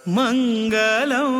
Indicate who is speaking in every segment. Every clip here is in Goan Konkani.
Speaker 1: మంగళం.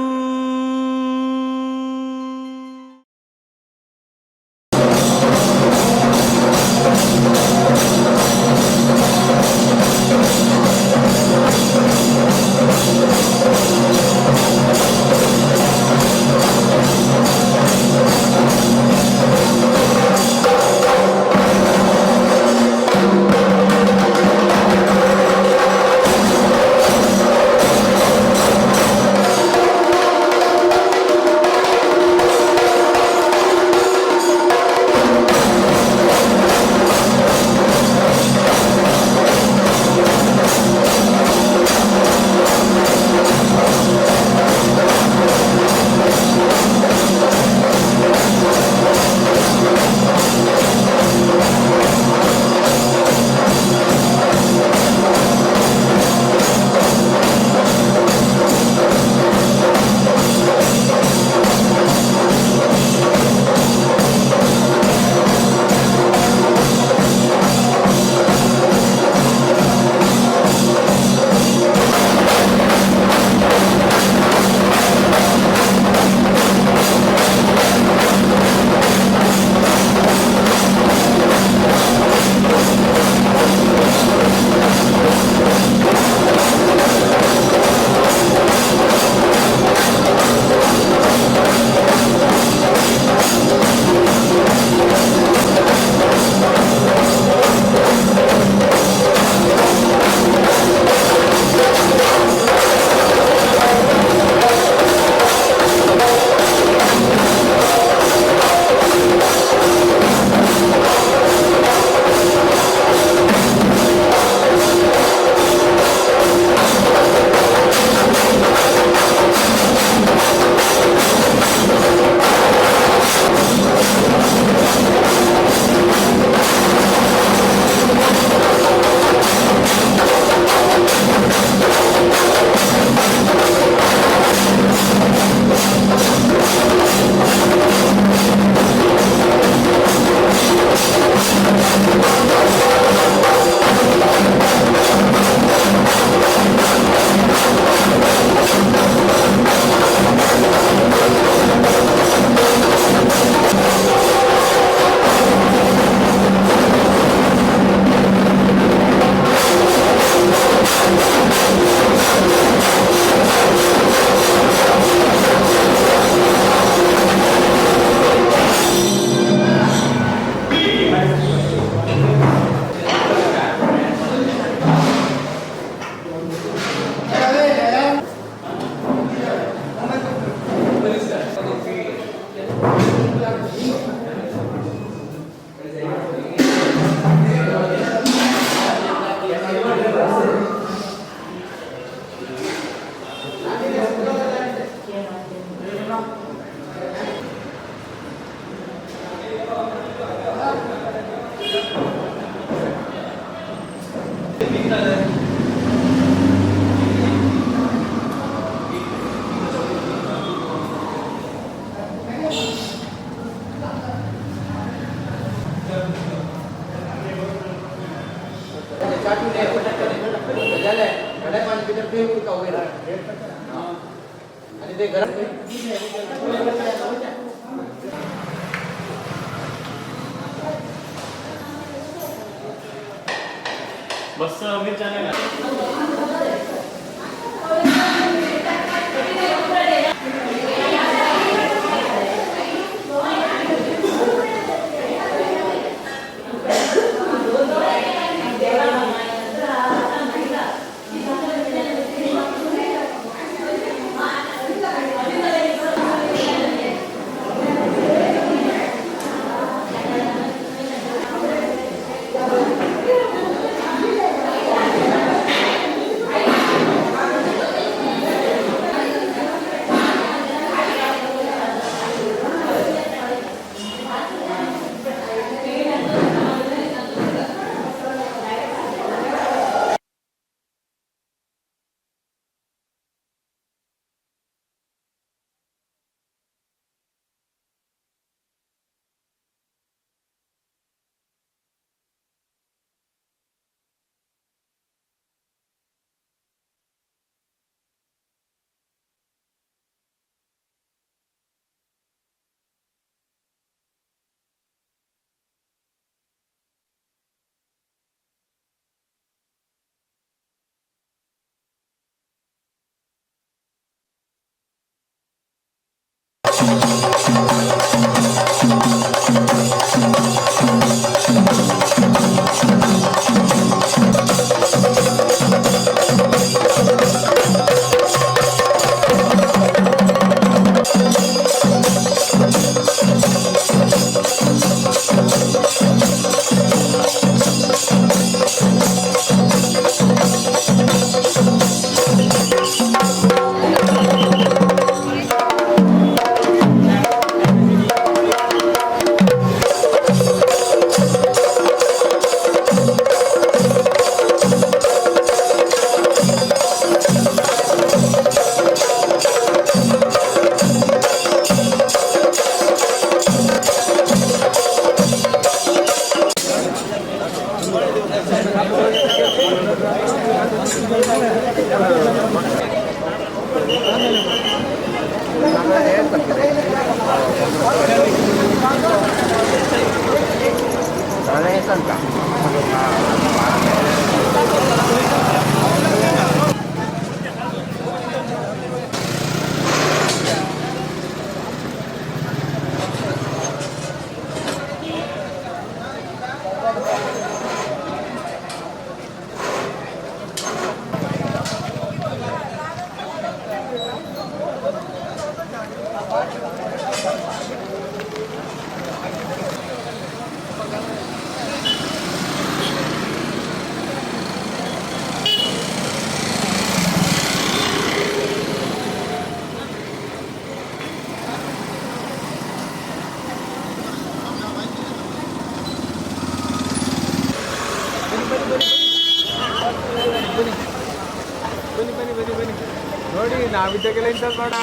Speaker 2: आणि ते घरात
Speaker 3: बस मिरच्या नाही ना?
Speaker 1: ಬನ್ನಿ ಬನ್ನಿ ಬನ್ನಿ ಬನ್ನಿ ಬನ್ನಿ ನೋಡಿ, ನಾವಿದ್ದಾಗೆಲ್ಲ ಇಂಥದ್ದು ಮಾಡ.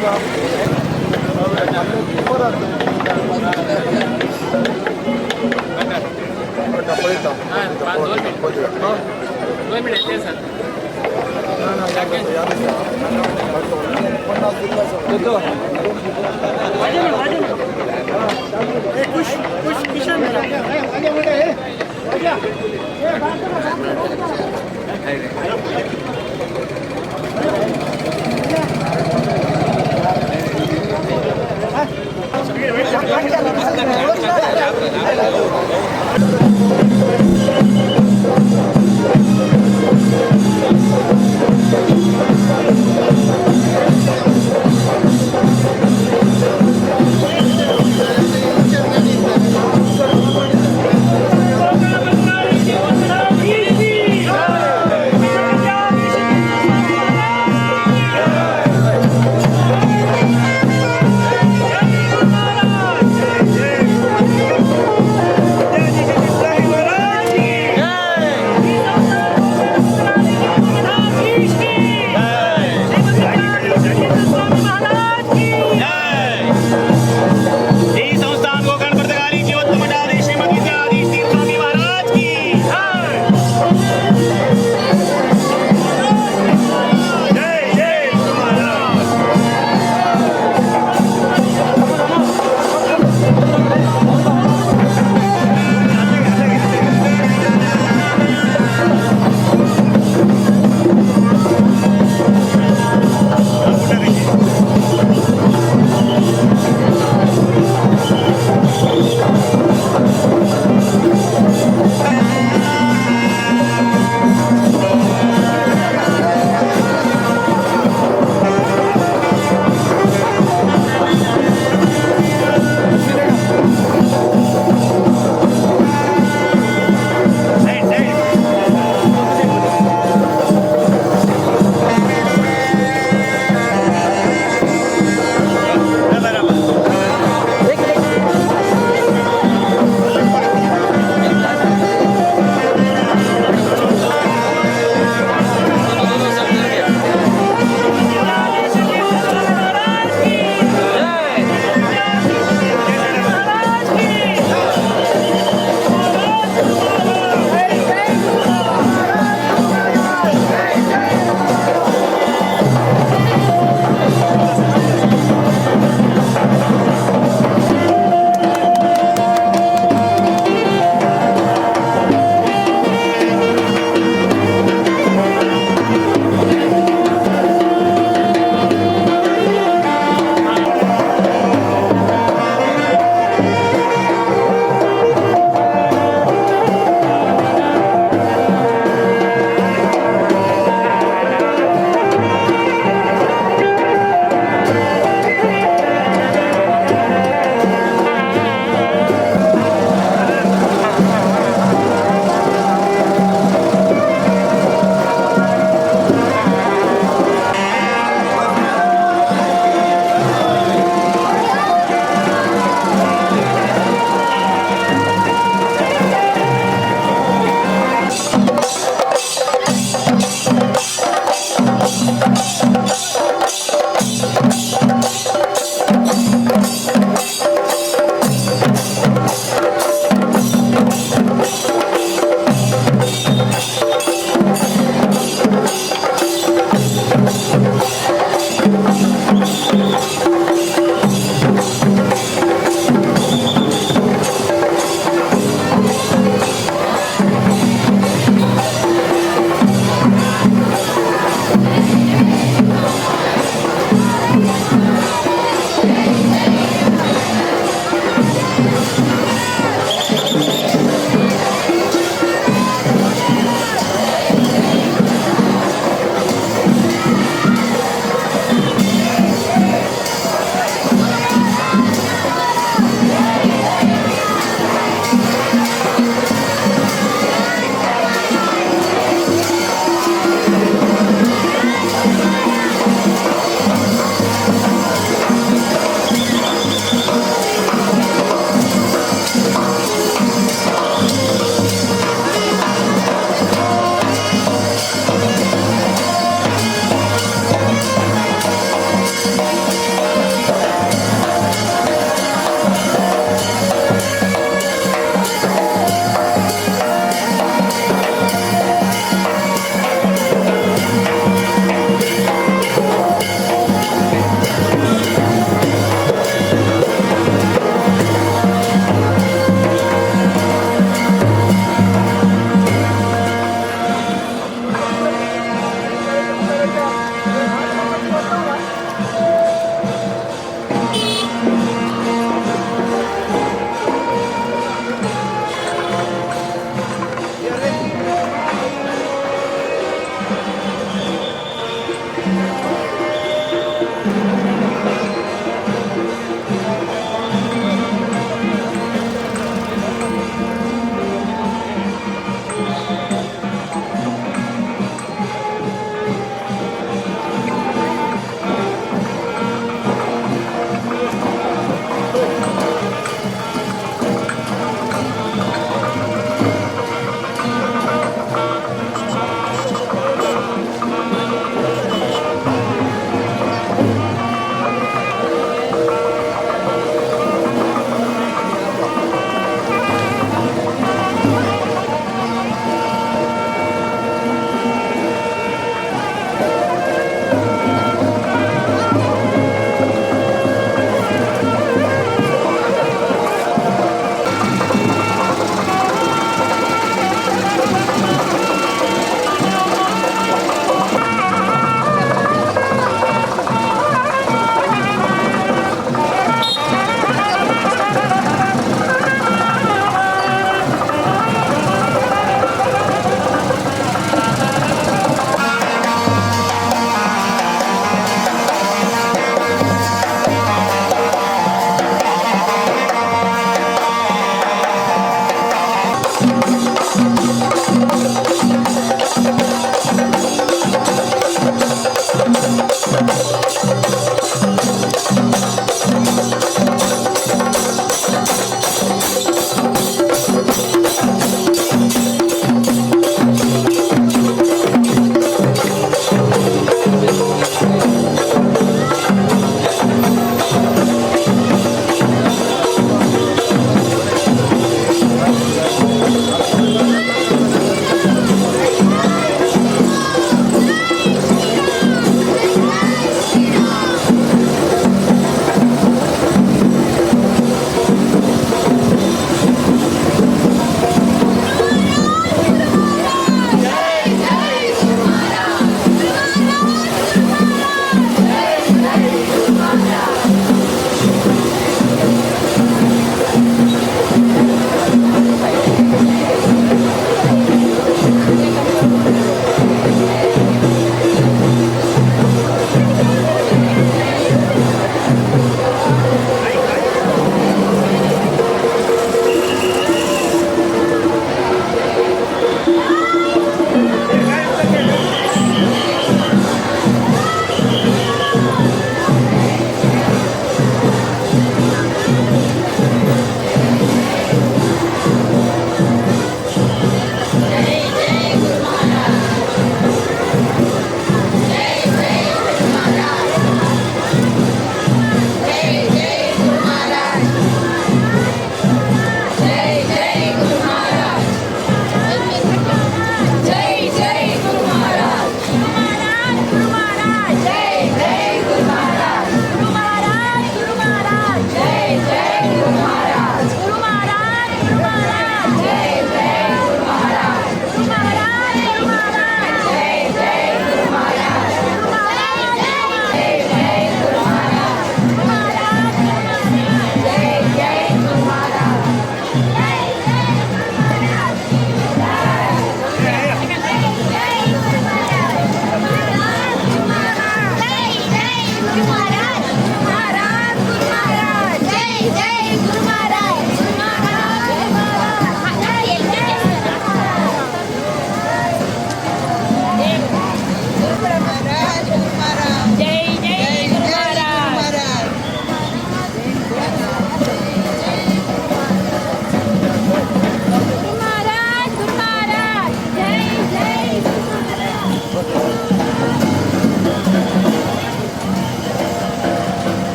Speaker 3: Thank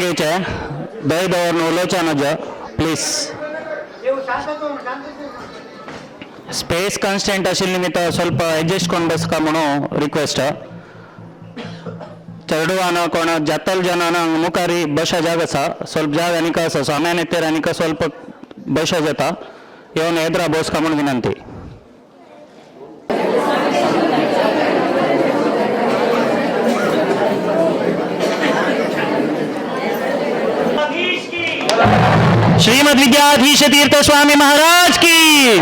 Speaker 2: घेवचे, दय दवरून उलोवचे नज प्लीज. स्पेस कन्स्टंट आशिल्ले निमित्त ಸ್ವಲ್ಪ ಅಡ್ಜಸ್ಟ್ ಕೊಂಡು ಬಸ್ಕ म्हणून रिक्वेस्ट. चेडवान कोण जातल जनान हांगा मुखारी बशा जाग आसा, ಸ್ವಲ್ಪ जाग आनीक आसा. स्वाम्यान येतेर आनीक ಸ್ವಲ್ಪ बशा जाता, येवन एद्रा बसका म्हूण विनंती. श्रीमद विद्याधीश तीर्थ स्वामी महाराज की,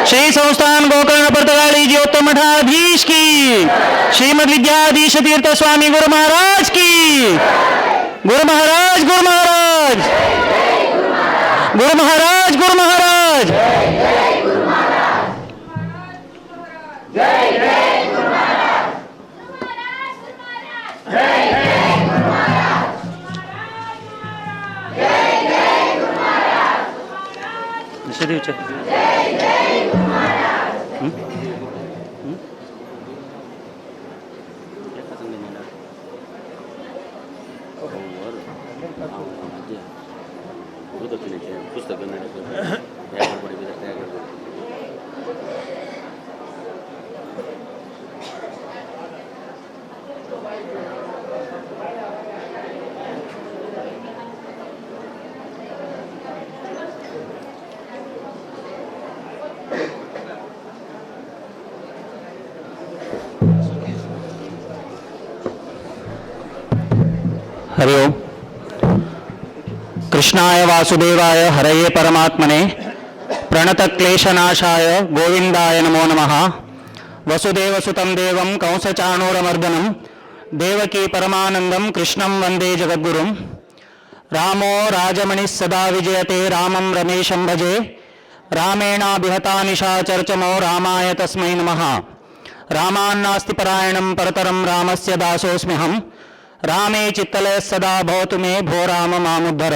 Speaker 2: श्री संस्थान गोकर्ण पर्तगाळी ज्योत मठाधीश की, श्रीमद विद्याधीश तीर्थ स्वामी गुरु महाराज की. गुरु महाराज, गुरु महाराज, गुरु महाराज, गुरु महाराज.
Speaker 3: पुस्तक.
Speaker 2: हरि ओम. कृष्णाय वासुदेवाय हरये परमात्मने प्रणतक्लेशनाशाय गोविंदाय नमो नमः. वसुदेवसुतं देवं कंसचाणूरमर्दनं देवकी परमानंदं कृष्णं वंदे जगद्गुरुं. रामो राजमणिः सदा विजयते रामं रमेशं भजे. रामेणाभिहता निशाचरचमो रामाय तस्मै नमः. रामान्नास्ति परायणं परतरं रामस्य दासोऽस्म्यहं. रामे चित्तलयः सदा भवतु मे भो राम मामुद्धर.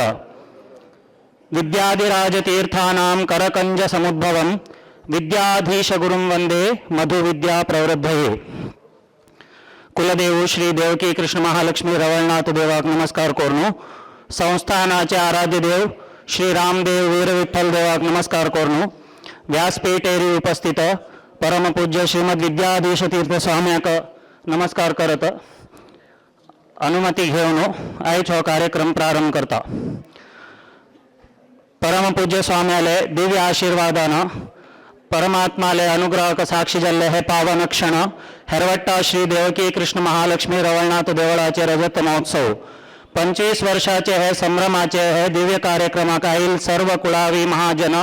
Speaker 2: विद्याधिराजतीर्थानां करकञ्जसमुद्भवं विद्याधीशगुरुं वंदे मधुविद्या प्रवृद्धये. कुलदेव श्री देवकी कृष्ण महालक्ष्मी रवळनाथ देवाक नमस्कार कोरनो, संस्थानाचे आराध्य देव श्री रामदेव वीर विठ्ठल देवाक नमस्कार कोरनो, व्यासपीठेरी उपस्थित परमपूज्य श्रीमद विद्याधीश तीर्थ स्वाम्याक नमस्कार करत अनुमती घेवन आयज हो कार्यक्रम प्रारंभ करता. परमपूज्य स्वाम्याले दिव्य आशीर्वादान परमात्माले अनुग्रहक साक्षी जाल्ले हे पावन क्षण हेरवट्टा श्री देवकी कृष्ण महालक्ष्मी रवळनाथ देवळाचे रजत महोत्सव 25 वर्षाचे हे संभ्रमाचे हे दिव्य कार्यक्रमाक आयल सर्व कुळावी महाजन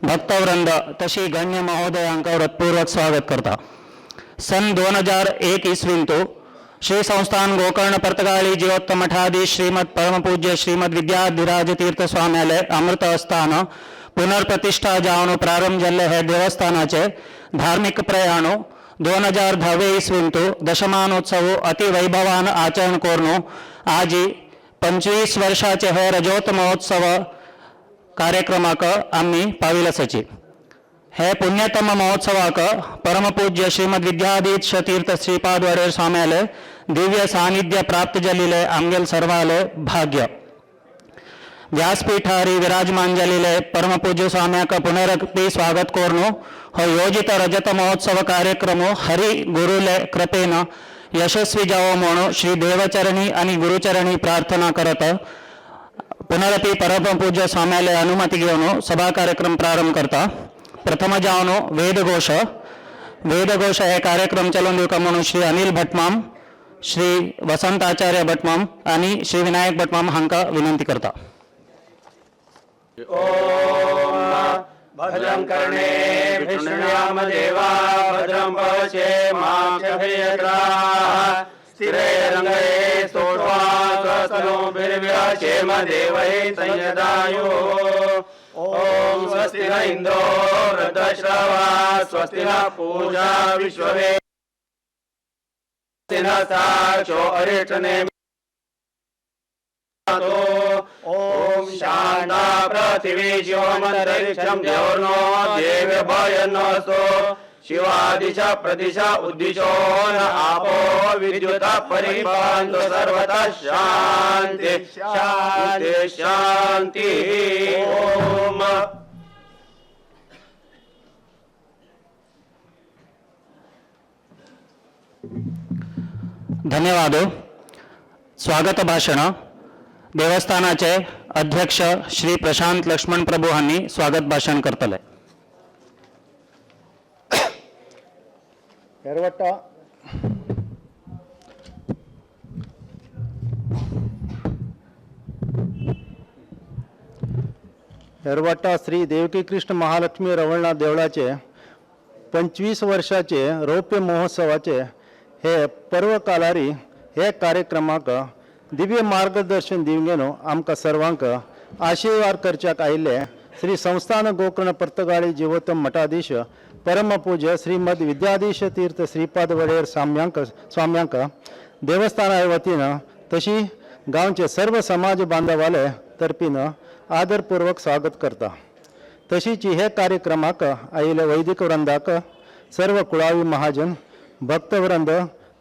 Speaker 2: भक्तवृंद तशी गण्य महोदयांक हृत्पूर्वक स्वागत करता. सन 2001 इसवींतु श्री संस्थान गोकर्ण पर्तगाळी जीवोत्तम मठाधीश श्रीमद परमपूज्य श्रीमद विद्याधिराज तीर्थ स्वाम्याले अमृत स्थान पुनर्प्रतिष्ठा जावन प्रारंभ जाल्ले हे देवस्थानाचे धार्मिक प्रयाणो 2010 इसवींतु दशमानोत्सव अतिवैभवान आचरण कोरनो आजी 25 वर्षाचे हे रजोत महोत्सव कार्यक्रमाक आमी पाविल आसाची. हे पुण्यतम महोत्सवाक परमपूज्य श्रीमद विद्याधीश तीर्थ श्रीपाद वडेर स्वाम्याले दिव्य सानिध्य प्राप्त जाल्ले आमगेल सर्वाले भाग्य. व्यासपीठारी विराजमान जाल्ले परमपूज्य स्वाम्याक पुनरपि स्वागत कोरनो हो योजित रजत महोत्सव कार्यक्रम हरि गुरुले कृपेन यशस्वी जावो म्हणून श्री देवचरणी आणि गुरुचरणी प्रार्थना करत पुनरपि परमपूज्य स्वाम्याले अनुमती घेवन सभा कार्यक्रम प्रारंभ करता. प्रथम जावन वेदघोष. वेदघोष हे कार्यक्रम चलोवन दिवका म्हणून श्री अनिल भटमाम, श्री वसंत आचार्य भटमाम आणि श्री विनायक भटमाम हांकां विनंती करता.
Speaker 4: भद्रं कर्णे विष्णुयाम देवा भद्रं पश्येमाक्षभिर्यजत्राः स्थिरैरङ्गैः स्तोष्वास्तनूभिर्व्यशेम देवैः संयदायुः. ॐ स्वस्ति न इन्द्रो वृद्धश्रवाः स्वस्ति नः पूषा विश्ववेदाः स्वस्ति नः साक्षो अरिष्टनेमि. ॐ शान्ता पृथिवी शिवमन्तरिक्षं द्यौर्नो देव्यभयन्नस्तु. शिवा दिशा प्रदिशा उद्दिशो न आपो विद्युत परिपान्तु सर्वतः शान्ति शान्ति शान्तिः। ओम।
Speaker 2: धन्यवाद। स्वागत भाषण देवस्थानाचे अध्यक्ष श्री प्रशांत लक्ष्मण प्रभू हांणी स्वागत भाषण करतले।
Speaker 5: एरवट्टा एरवट्टा श्री देवकी कृष्ण महालक्ष्मी रवळनाथ देवळाचे 25 वर्षाचे रौप्य महोत्सवाचे हे पर्व कालारी हे कार्यक्रमाक दिव्य मार्गदर्शन दिवन न्हू आमकां सर्वांक आशीर्वाद करच्याक आयिल्ले श्री संस्थान गोकर्ण पर्तगाळी जिवोत्तम मठाधीश परमपूज्य श्रीमद विद्याधीश तीर्थ श्रीपाद वडेर स्वाम्यांक देवस्थाना वतीन तशी गांवचे सर्व समाज बांधवाले तर्फीन आदरपूर्वक स्वागत करता। तशीच हे कार्यक्रमाक आयिल्ले वैदिक वृंदाक सर्व कुळावी महाजन भक्तवृंद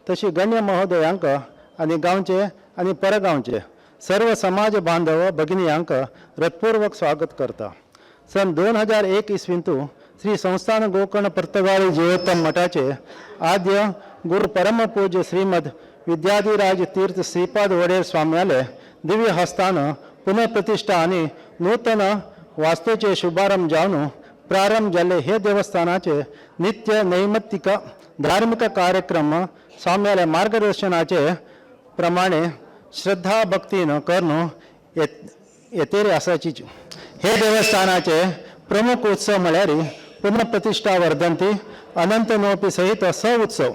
Speaker 5: तशी गण्य महोदयांक आनी गांवचे आनी परगांवचे सर्व समाज बांधव भगिनियांक हृत्पूर्वक स्वागत करता। सन 2001 इसवींतू श्री संस्थान गोकर्ण पर्तगाळी जिवोत्तम मठाचे आद्य गुरु परमपूज्य श्रीमद विद्याधिराज तीर्थ श्रीपाद वडेर स्वाम्याले दिव्य हस्तान पुनঃप्रतिष्ठा आनी नूतन वास्तूचे शुभारंभ जावन प्रारंभ जाल्ले हे देवस्थानाचे नित्य नैमित्तिक धार्मिक कार्यक्रम स्वाम्याले मार्गदर्शनाचे प्रमाणे श्रद्धा भक्तीन करून येतेरी आसाची। हे देवस्थानाचे प्रमुख उत्सव म्हळ्यार पुनঃप्रतिष्ठा वर्धंती अनंत नोपी सहित स उत्सव।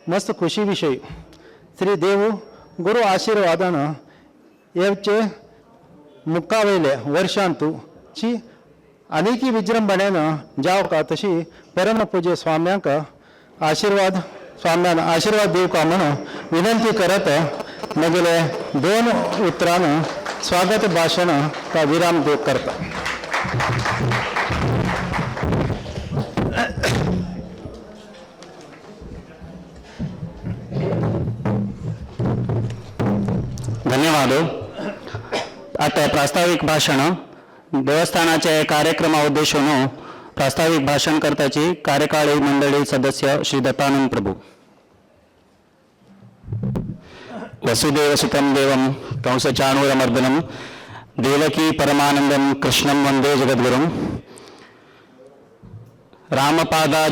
Speaker 5: मस्त खुशी विषय श्री देव गुरु आशीर्वादान येवचे मुखावयले वर्षांतू ची आनीकी विजृंभणेन जावका तशी परमपूज्य स्वाम्यांक आशीर्वाद स्वाम्यान आशीर्वाद दिवका म्हणून विनंती करत मगेले 2 उतरान स्वागत भाशण का विराम देव करता।
Speaker 2: धन्यवाद। आता प्रास्ताविक भाषण देवस्थानाचे कार्यक्रमा उद्देशून प्रास्ताविक भाषण करताची कार्यकाळी मंडळी सदस्य श्री दत्तानंद प्रभू। वसुदेव सुतं देवं कंसचाणूरमर्दनं देवकी परमानंदं कृष्णं वंदे जगद्गुरुं। रामपादा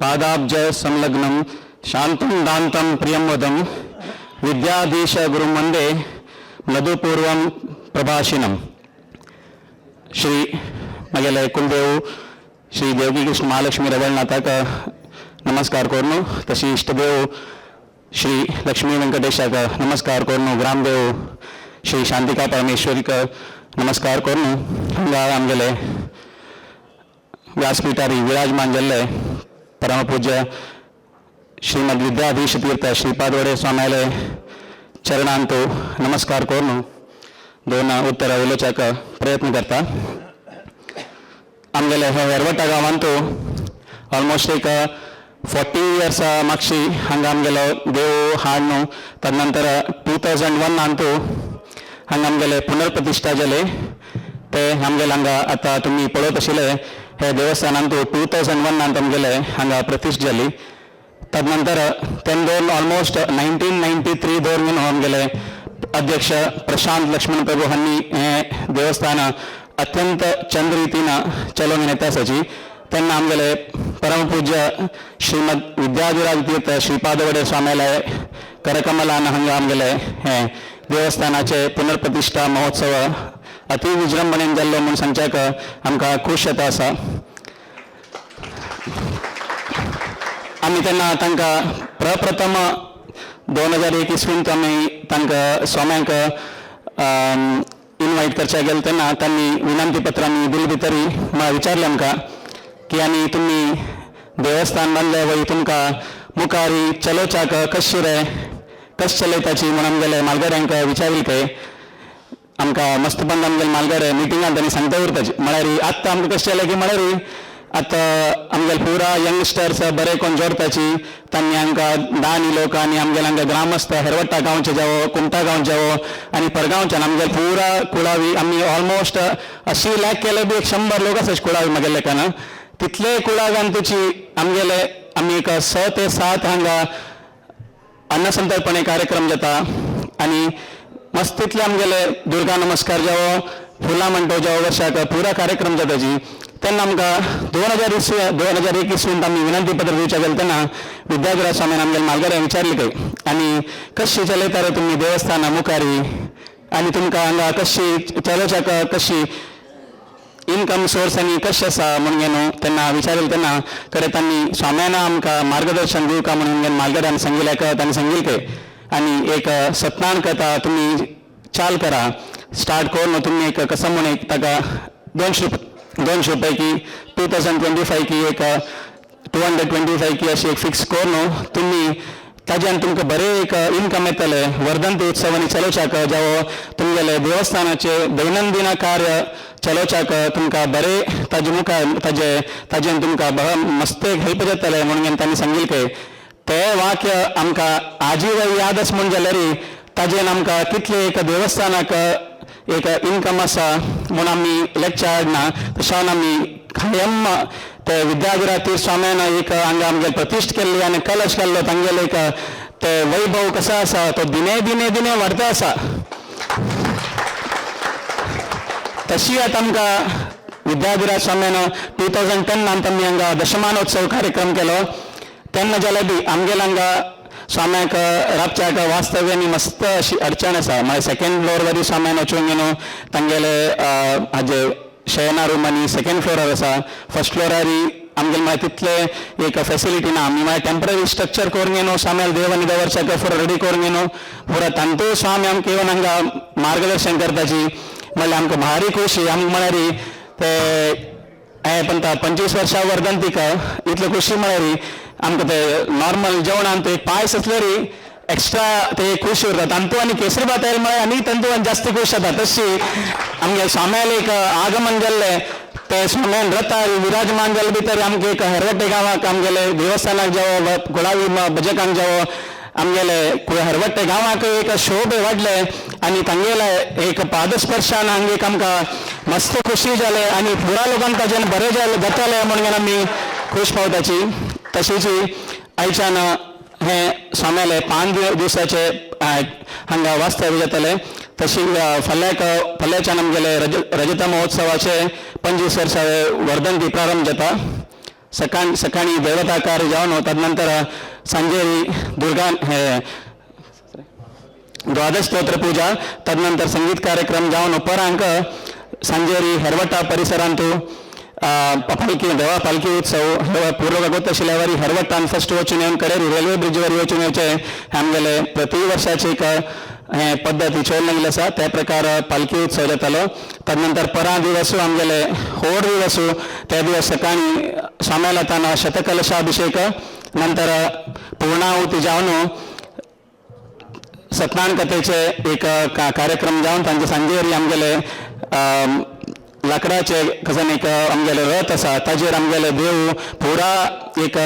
Speaker 2: पादाब्ज संलग्नं शांतं दान्तं प्रियं वदं विद्याधीश गुरुं वंदे मधुपूर्वं प्रभाषिणं। श्री मगेले कुलदेव श्री देवकी कृष्ण महालक्ष्मी रवळनाथाक नमस्कार कोरनु, तशी इष्टदेव श्री लक्ष्मी वेंकटेशाक नमस्कार कोरनु, ग्रामदेव श्री शांतिका परमेश्वरीक नमस्कार कोरनु। हांगा आमगेले व्यासपीठारी विराजमान जाल्ले परमपूज्य श्रीमद विद्याधीश तीर्थ श्रीपाद वडे स्वाम्याले चरणांतु नमस्कार कोरनु 2 उत्तर उलोवच्याक प्रयत्न करता। आमगेले हे एरवट्टा गांवांतू ऑलमोस्ट एक 40 इयर्स मागशी हांगा आमगेलो देव हाड न्हू, तदनंतर 2001 अंतू हांगा आमगेले पुनर्प्रतिष्ठा जाले ते आमगेले हांगा आतां तुमी पळयत आशिल्ले हे देवस्थानांतू 2001 आमगेले हांगा प्रतिष्ठा जाली। तदनंतर तेन्ना दोन ऑलमोस्ट 1993 दवर आमगेले अध्यक्ष प्रशांत लक्ष्मण प्रभू हांणी हें देवस्थान अत्यंत चंद रितीन चलोवन येता आसाची। तेन्ना आमगेले परमपूज्य श्रीमद विद्याधिराज तीर्थ श्रीपाद वडे स्वाम्याले करकमलान हांगा आमगेले हें देवस्थानाचे पुनर्प्रतिष्ठा महोत्सव अति विजृंभणेन जाल्लो म्हूण सांगच्याक आमकां खूश येता आसा। आमी तेन्ना तांकां प्रप्रथम 2001 इसवींत आमी तांकां स्वाम्यांक इनवायट करच्या गेले तेन्ना तांणी विनंती पत्र आमी दिली भितरी म्हाका विचारलें आमकां की आनी तुमी देवस्थान बांदलें वय तुमकां मुखार चलोवच्याक कशें रे कशें चलयताची म्हणून गेले मालगड्यांक विचारील खंय। आमकां मस्तपण आमगेले मालगाडे मिटिंगान तांणी सांगता उरताची. म्हळ्यार आत्तां आमकां कशें जालें की म्हळ्यार आतां आमगेले पुरा यंगस्टर्स बरे कोण जोडताची तांणी आमकां दानी लोक आनी आमगेले हांगा ग्रामस्थ हेरवट्टा गांवचे जावो, कुमटा गांवचे जावो आनी परगांवच्यान आमगेले पुरा कुळावी आमी ऑलमोस्ट 80 लाख केले बी 100 लोक आसा कुळावी मागेले लेखान. तितले कुळाव्यान तुची आमगेले आमी एक 6 ते 7 हांगा अन्नसंतर्पणे कार्यक्रम जाता आनी मस्त तितले आमगेले दुर्गा नमस्कार जावो, फुलां म्हणटो जावो, वर्षाक पुरा कार्यक्रम जाता जी. तेन्ना आमकां 2001 इसवींत आमी विनंती पत्र दिवच्या गेले तेन्ना विद्याधिराज स्वामीन आमगेले मालगाड्या विचारले खंय आनी कशी चलयता रे तुमी देवस्थानां मुखारी आनी तुमकां हांगा कशी चलोवच्याक कशी इनकम सोर्स आनी कशें आसा म्हणून न्हू तेन्ना विचारलें. तेन्ना खरें तांणी स्वाम्यान आमकां मार्गदर्शन दिवका म्हणून मालगाड्यान सांगिल्लें तांणी सांगिल्लें खंय आनी एक सत्यनारायण कथा तुमी चाल करा स्टार्ट करून तुमी एक कसं म्हूण एक ताका 200 रुपये की 2025 की एक 225 की अशी एक फिक्स करून तुमी ताज्यान तुमकां बरें एक इनकम येतलें. वर्धंती उत्सव आनी चलोवच्याक जावो तुमगेले देवस्थानाचे दैनंदिन कार्य चलोवच्याक तुमकां बरें ताजे मुखार ताजे ताजेन तुमकां बरो मस्त एक हेल्प जातलें म्हणून तांणी सांगिल्लें खंय. ते वाक्य आमकां आजीव याद आसा म्हूण जाल्यार ताजेन आमकां कितले एक देवस्थानाक एक इनकम आसा म्हूण आमी लेक्चर हाडना. तशें आमी कायम ते विद्याधिराज स्वाम्यान एक हांगा आमगेले प्रतिश्ठ केल्ली आनी कलश केल्लो तांगेले एक ते वैभव कसो आसा तो दिने दिने दिने वाडता आसा. तशी आतां आमकां विद्याधिराज स्वाम्यान 2010 आमी हांगा दशमानोत्सव कार्यक्रम केलो तेन्ना जाल्यार बी आमगेले हांगा स्वाम्याक राबच्याक वास्तव्य आनी मस्त अशी अडचण आसा. मागीर सेकेंड फ्लोर वरी स्वाम्यान वचून न्हू तांगेले हाजे शयना रूम आनी सेकेंड फ्लोरार आसा. फर्स्ट फ्लोरार आमगेले मागीर तितले एक फेसिलिटी ना. आमी मागीर टेंपररी स्ट्रक्चर करून न्हू स्वाम्याल देव आनी दवरच्याक पुरो रेडी करून न्हू पुरो तांतू स्वामी आमकां येवन हांगा मार्गदर्शन करताची म्हणल्यार आमकां भारी खोशी. आमकां म्हळ्यार ते पण 25 वर्सां वर्धंतीक इतले खोशी म्हळ्यार आमकां ते नॉर्मल जेवणान ते पायस आसल्यार एक्स्ट्रा ते खुश उरता. तांतू आनी केसरी भात आयले म्हळ्यार आनी तंतू आनी जास्त खूश जाता. तशी आमगे स्वाम्याले एक आगमन जाल्लें ते स्वाम्यान रथार विराजमान जाले भितर आमगे एक हरवटे गांवाक आमगेले देवस्थानाक जावो, गुळावी भजकांक जावो, आमगेले हरवट्टे गांवाक एक शोभे वाडले आनी तांगेले एक पादस्पर्शान हांगा एक आमकां मस्त खोशी जाले आनी पुरा लोकांक ताजेन बरें जालें जातालें म्हणून आमी खूश पावताची. तशीच आयच्यान हें स्वाम्याले 5 दिवसाचे हांगा वास्तव्य जातलें. तशी फाल्याक फाल्यांच्यान आमगेले रजत महोत्सवाचे 25 वर्सां वर्धंती प्रारंभ जाता. सकाळी देवता कार्य जावन तदनंतर सांजेरी दुर्गा हे द्वादश स्तोत्र पूजा तदनंतर संगीत कार्यक्रम जावन उपरांक सांजेरी हेरवटा परिसरांतू पालखी देवा पालखी उत्सव पूर्व गोत आशिल्ल्यावरी हरवट्टान फर्स्ट वचून येवन कडेर रेल्वे ब्रिजवर वचून येवचे आमगेले प्रति वर्षाची एक हे पद्दती चोवन लागली आसा. त्या प्रकार पालखी उत्सव जातालो. तदनंतर परां दिवसू आमगेले होड दिवसू त्या दिवस सकाळी स्वाम्यालतान शतकलशाभिषेक नंतर पूर्णाहुती जावन सत्यनारायण कथेचे एक कार्यक्रम जावन तांचे सांजेर आमगेले लाकडाचे कसन एक आमगेले रथ आसा ताजेर आमगेले देव पुरा एक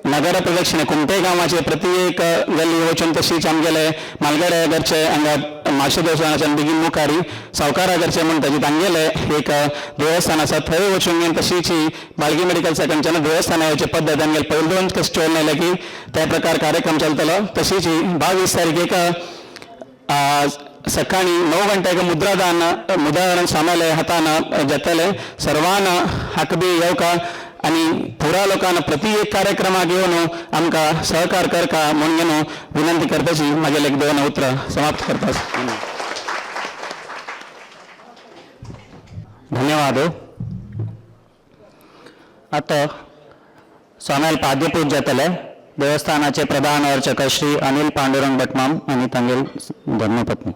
Speaker 2: नगर प्रदक्षिणे कुमटे गांवाचे प्रति एक गल्ली वचून तशीच आमगेले मालगडे घरचे हांगा माशे देवस्थानाच्या बेगीन मुखारी सावकारा घरचे म्हणटा तांगेले एक देवस्थान आसा थंय वचून तशीच बाळगी मेडिकल सेकंडच्यान देवस्थाना येवची पद्दत आमगेले पयले दोन कशें चोवन येयले की त्या प्रकार कार्यक्रम चलतलो. तशीच 22 तारखेक सकाळी 9 गंटेक मुद्रादान मुद्रादान स्वाम्याले हातान जातले. सर्वान हाकबी येवका आनी पुरा लोकांना प्रति एक कार्यक्रमाक येवन आमकां सहकार करका म्हणून विनंती करताची मागीर एक दोन उतरां समाप्त करता.
Speaker 6: धन्यवाद. आता स्वाम्याल पाद्यपूज जातले. देवस्थानाचे प्रधान अर्चक श्री अनिल पांडुरंग भटमाम आनी तांगेल धर्मपत्नी.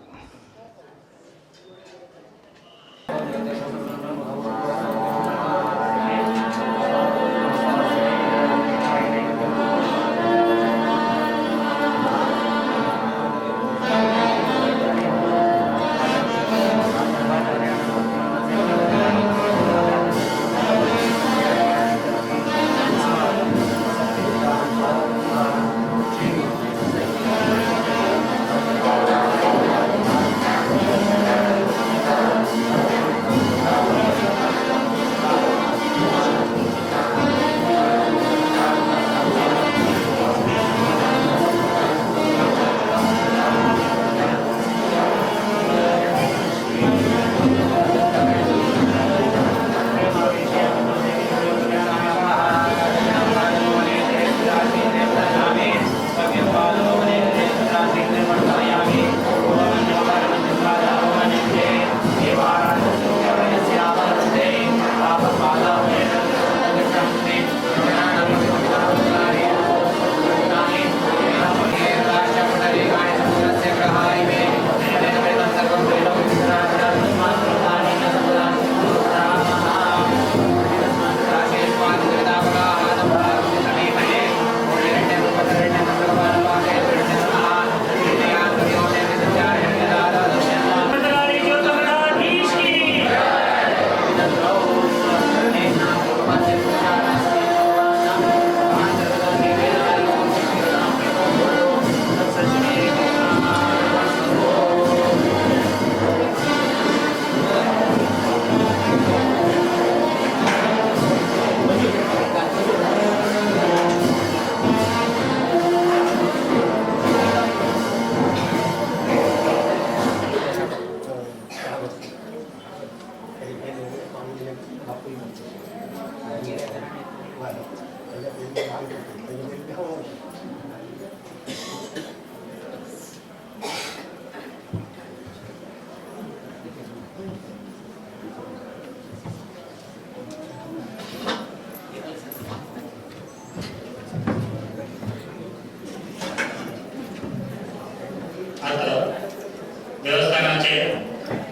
Speaker 2: देवस्थानाचे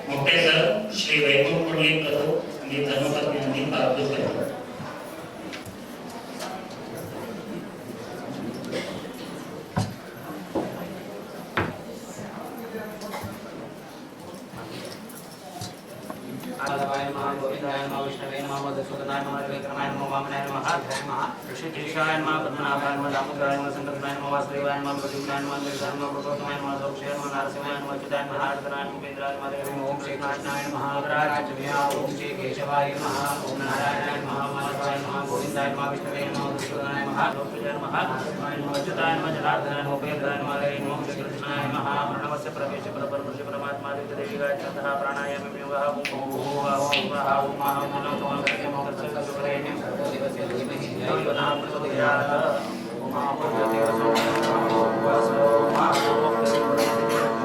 Speaker 2: मुक्तेसर श्री वैभव पुंडलिक प्रभू आणि धर्मपत्नी हांणी पादपूज करता.
Speaker 7: माधवाय नमः, गोविन्दाय नमः, विष्णवे नमः, मधुसूदनाय नमः, त्रिविक्रमाय नमः, वामनाय नमः, हरिहराय नमः, ऋषिकेशाय नमः, पद्मनाभाय नमः, दामोदराय नमः, संकर्षणाय नमः, वासुदेवाय नमः, प्रद्युम्नाय नमः, निर्धाय नमः, पुरुषोत्तमाय नमः, सौक्षाय नमः, नरसिंहाय नमः, अच्युताय नमः, हरधराय नमः, उपेन्द्राय नमः, देवाय नमः, ओम श्री कृष्णाय नमः, राजभ्या, ओम श्री केशवाय नमः, ओम नारायणाय नमः, माधवाय नमः, गोविन्दाय नमः, विष्णवे नमः, मधुसूदनाय नमः, लोकप्रियाय नमः, नरसिंहाय नमः, अच्युताय नमः, जनार्दनाय नमः, उपेन्द्राय नमः, हरे नमः, श्री कृष्णाय नमः। प्रणवस्य प्रवेश परपरपुरुष परमात्मा देवी गायत्रः प्राणायाम योगः ओम भूः ओम वः ओम मः ओम नमः ओम सत्यम ओम सत्सुरेण्यं सर्वदेवस्य धीमहि धियो यो नः प्रचोदयात्। ओम आपो ज्योतिरसो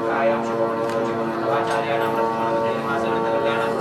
Speaker 7: कायां शुभमनिवाचार्याणां प्रथमानुदेवासनकल्याणं